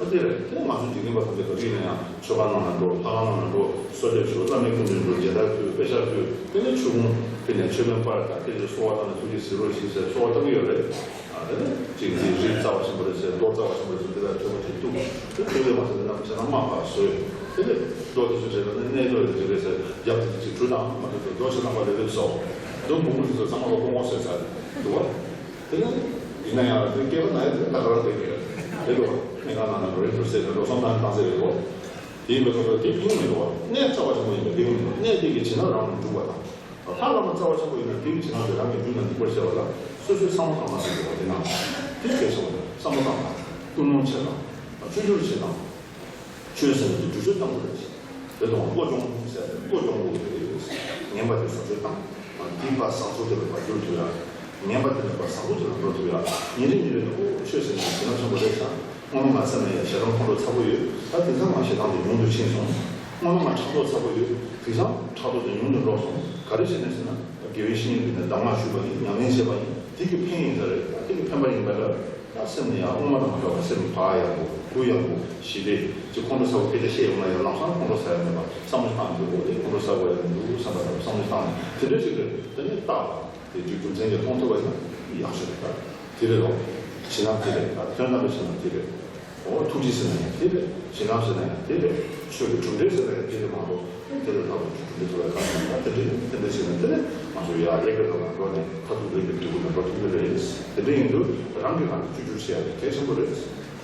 ཨོ་དེ་རེད། དེ་ང་ཚོ་འཇིག་རྟེན་པ་ཐམས་ཅད་ཀྱི་རིགས་ན་ཡང་ཆོས་ཁང་ནང་ལ་འགྲོ། ལྷ་ཁང་ནང་ལ་འགྲོ། གསོལ་འདེབས་ཞུ། བླ་མའི་སྐུ་མདུན་འགྲོ། མཇལ་དར་ཕུལ། དཔེ་ཆ་ཕུལ། དེ་ནས་ཆོས་ཕུང་ཕུལ་ནས་མཆོད་མེ་སྤར། ད་དེ་ཚོ་གསོལ་བ་བཏབ་ནས་ཐུགས་རྗེས་གཟིགས་རོགས་ཞེས་ཟེར་གསོལ་བ་བཏབ་ཀྱི་ཡོད་རེད། ཨ་དེ་ནས་ཅིག་འདི་རི་རྩ་བ་ཆེན་པོ་རེད་ཟེར། རྡོ་རྩ་བ་ཆེན་པོ་རེད་ཟེར། འདི་ལ་ཐོད་པ་ཅིག་གཏུབ། དེ་ཐོད་པའི་མ་ཟེར་ན་ཆ་ཚང་དམག་ཕར་བཟོས། དེ་ནས་རྡོ་དེ་ཚོ་བྱས་ན་ནི་གནས་རྡོ་རེད་ཅིག་རེད་ཟེར། རྒྱབ་དེ་ཅིག་གྲུ་དང་མ་དེ་ཚོ་རྡོ་ཆ་ཚང་པ་རེ་རེ་བཟོ། རྡོ་མང་པོ་དེ་ཚོ་ཚང་མ་ལ་ཀོང་ཀོང་བཟོས་ཚར་འདུག་བ། དེ་ནས་ཡིན་ན་ཡང་དེ་སྐྱེས་པ་ན་ཡང་དེ་ད་ག་རང་བསྡད་ཀྱི་རེད། དེ་འགྲོ་བ་སྨན་ཁང་ནང་ན་འགྲོ་རིན་པོ་ཆེ་ཟེར་ནས་འགྲོ་སོང་ཙང་བཏང་ཟེར་རེད་གོ། དེ་ཡིན་པའི་ཁོ་ཚོ་དེ་ཕན་མི་འདུག་བ། གནས་རྩ་བ་ཆེན་པོ་ཡིན་པའི་ཕན་མི་འདུག། གནས་དེ་གི་བྱིན་རླབས་རང་ལ་འཇུག་པ་དང་། ལྷ་བླ་མ་རྩ་བ་ཆེན་པོ་ཡིན་ན་དེ་གི་བྱིན་རླབས་དེ་རང་གི་རྒྱུད་ལ་འཇུག་པར་བྱ་བ་ལ་སོ་སོའི་བསམ་བློ་བཏང་མ་ཟེར་གྱི་བ། དེ་ནང་དེ་གལ་ཆེ་བ་རེད། བསམ་བློ་བཏང་དང་། ཀུན་སློང་བྱེད་དང་། བརྩོན་འགྲུས་བྱེད་དང་། ཆོས་ཟེར་ནས་འདི་སྒྲུབ་སྦྱོར་གཏང་དགོས་རེད། དེ་དང་བློ་སྦྱོང་ཟེར་ནས་བློ་སྦྱོང་དགོས་རེད། ངན་པ་དེ་བཟོ་བཅོས་བཏང་། དེའི་བར་བཟང་ཕྱོགས་དེ་ལ་བར་འགྱུར་ཐུབ་ཡ། ངན་པ་དེ་ལ་བར་བཟང་པོ་དེ་ལ་འགྲོ་ཐུབ་ཡ། ཉིན་རེ་ཉིན་རེ་ལ་ཨོ་ཆོས་ཟེར་ནས་བྱིན་རླབས་ཆེན་པོ་རེད་ཤག་སྔོན་མ་ང་སེམས་ལ་ཡ་ཞེ་སྡང་ཁོང་ཁྲོ་ཚ་པོ་ཡོད། ད་དེང་སང་ང་ཞེ་སྡང་དེ་ཉུང་དུ་ཕྱིན་སོང་། སྔོན་མ་ང་ཕྲག་དོག་ཚ་པོ་ཡོད། དེང་སང་ཕྲག་དོག་དེ་ཉུང་དུ་འགྲོ་སོང་། ག་རེ་བྱས་ནས་ཟེར་ན་དགེ་བའི་བཤེས་གཉེན་དེ་ནས་གདམས་ངག་ཞུས་པ་ཡིན། ཉམས་ལེན་བྱས་པ་ཡིན། དེ་གི་ཕན་ཡིན་ས་རེད། ད་དེ་གི་ཕན་པ་ཡིན་པ་ལ། ད་སེམས་ནི་ཡང་སྔོན་མ་དང་མ་འདྲ་བར་སེམས་བག་ཡངས་པོ་གུ་ཡངས་པོ་ཞི་བདེ་ཅིག་ཁོང་ཁྲོ་ཟ་བོ་སྐད་ཆ་བཤད་ཡོང་ན་ཡང་ལམ་སང་ཁོང་ཁྲོ་ཟ་ཡ་མེད་པ་བསམ་བློ་བཏང་འདུག་འོ་དེ་ཁོང་ཁྲོ་ཟ་དགོས་ཡ་མི་འདུག་བསམ་པ་དང་བསམ་བློ་བཏང་ནས་དེ་འདྲ་ཅིག་རེད། དེ་ནས་བརྟག་པ་དེ་རྒྱུ་རྒྱུ་མཚན་གྱིས་མཐོང་ཐུབ་པ་ཡིན་ན་ཡག་ཤོས་རེད། ད་དེ་རེད་ལོ། བྱིན་རླབས་དེ་རེད། ད་དོན་དམ་པའི་བྱིན་རླབས་དེ་རེད། འོ་ཐུགས་རྗེ་ཟེར་ན་ཡང་དེ་རེད། བྱིན་རླབས་ཟེར་ན་ཡང་དེ་རེད། ཆོས་ཀྱི་གྲུབ་འབྲས་ཟེར་ན་ཡང་དེ་རེད་མ་གཏོགས་དེ་ལས་ལྷག་པའི་གྲུབ་འབྲས་ཐོབ་པའི་གང་ཡང་མེད། ད་དེ་འདྲ་ཡིན། དེ་འདྲ་བྱས་ན་དེ་ནས་ང་ཚོ་ཡར་ལས་ཀའི་ཐོག་ལ་འགྲོ་ནས་མཐར་ཐུག་ལས་ཀའི་འབྲས་བུ་ལ་འགྲོ་ཐུབ་ཀྱི་རེད། དེ་འདྲ་ཡིན་དུས་རང་གིས་རང་གི་བཅོས་བསྒྱུར་བྱེད་ཡ་དེ་གལ་ཆེན་པོ་རེད།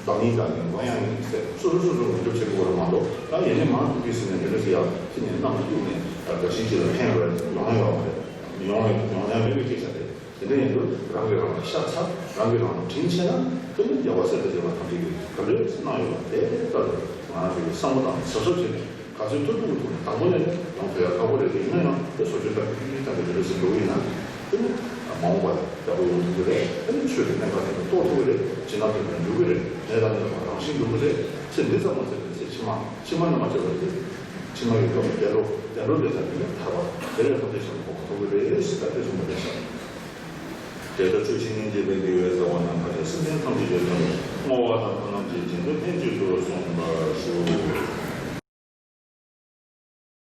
བདག་ཉིད་བདག་ཉིད་ངོ་ཡང་ཡིན་ཟེར་སོ་སོ་སོ་སོ་ངོ་སྤྲོད་བྱེད་དགོས་རེད་མ་གཏོགས་ད་ཡེ་ནས་མང་དུ་གིས་ཟེར་ནས་དེ་འདྲ་ཟེར་ཡ་ཅི་ནས་གནང་བཅུག་ནས་དགའ་ཞིང་ཅི་ལ་ཕན་ཡོད་རེད། ཡོང་ཡ་ཡོད་མ་རེད། ཡོང་ཡ་ཡོང་ཡ་མེད་པའི་སྐད་ཆ་རེད། དེ་ དེ་ཡིན་དུས་རང་གིས་རང་ལ་ཤ་ཚ། རང་གིས་རང་ལ་དྲིན་ཆེ་ན། དེ་ནི་རྒྱལ་བ་སྲས་དང་བཅས་པ་ཐམས་ཅད་ཀྱིས་ག་འདྲ་གནང་ཡོད་པ་དེ་ལྟར་ང་རང་ཚོ་གིས་བསམ་བློ་བཏང་ནས་གཟབ་གཟབ་བྱས་ནས། ག་ཚོད་ཐུབ་ཐུབ་ཀྱི་ཐོག་ནས། དང་པོ་ནས་ཡང་ཐོས་ཡ་ཁག་པོ་རེད། དེ་ཡིན་ན་ཡང་དེ་བཟོ་བཅོས་ལྟ་བུ་ཏིག་ཏིག་ཙམ་གྱི་རེ་ཞིག་འགྲོ་གི་ཡིན་ན། དེ་ནི་མ་འོངས་པ་ཡག་པོ་ཡོང་ཐུབ་ཀྱི་རེད། དེ་ནི་ཆོས་ཀྱི་གནད་འགག་དེ་ཚོ་རྟོགས་ཐུབ་ཀྱི་རེད། སྦྱིན་བདག་དེ་ཚོ་འགྱུར་གྱི་རེད། གནས་སྟངས་དེ་ཚོ་རང་བཞིན་འགྱུར་གྱི་རེད། ཚེ་འདི་ཙམ་མ་ཟད་པའི་ཚེ་ཕྱི་མ། ཕྱི་མ་ནས་མ་བྱས་པ་དེ། ཕྱི་མ་ཡི་སྐབས་སུ་བདེ་འགྲོ། བདེ་འགྲོ་དེ་ཚོ་དེ་ནི་ཐར་པ། དེ་ལས་ཐར་པའི་ཞིང་གོ་ཐུབ་ཀྱི་རེད་ཟེར་ད་དེ་གསུངས་པ་རེད་ཤག་དེ་ལྟར་ཆོས་བཤད་ཉན་བྱེད་པའི་དགེ་བའི་རྩ་བ་རྣམས་ཕར་ཕྱིན་སེམས་ཅན་ཐམས་ཅད་ཀྱི་དོན་དུ་བསྔོ་བ་དང་སྨོན་ལམ་གྱི་བྱིན་རླབས་ལྷན་ཅིག་ཏུ་སོང་བར་ཤོག།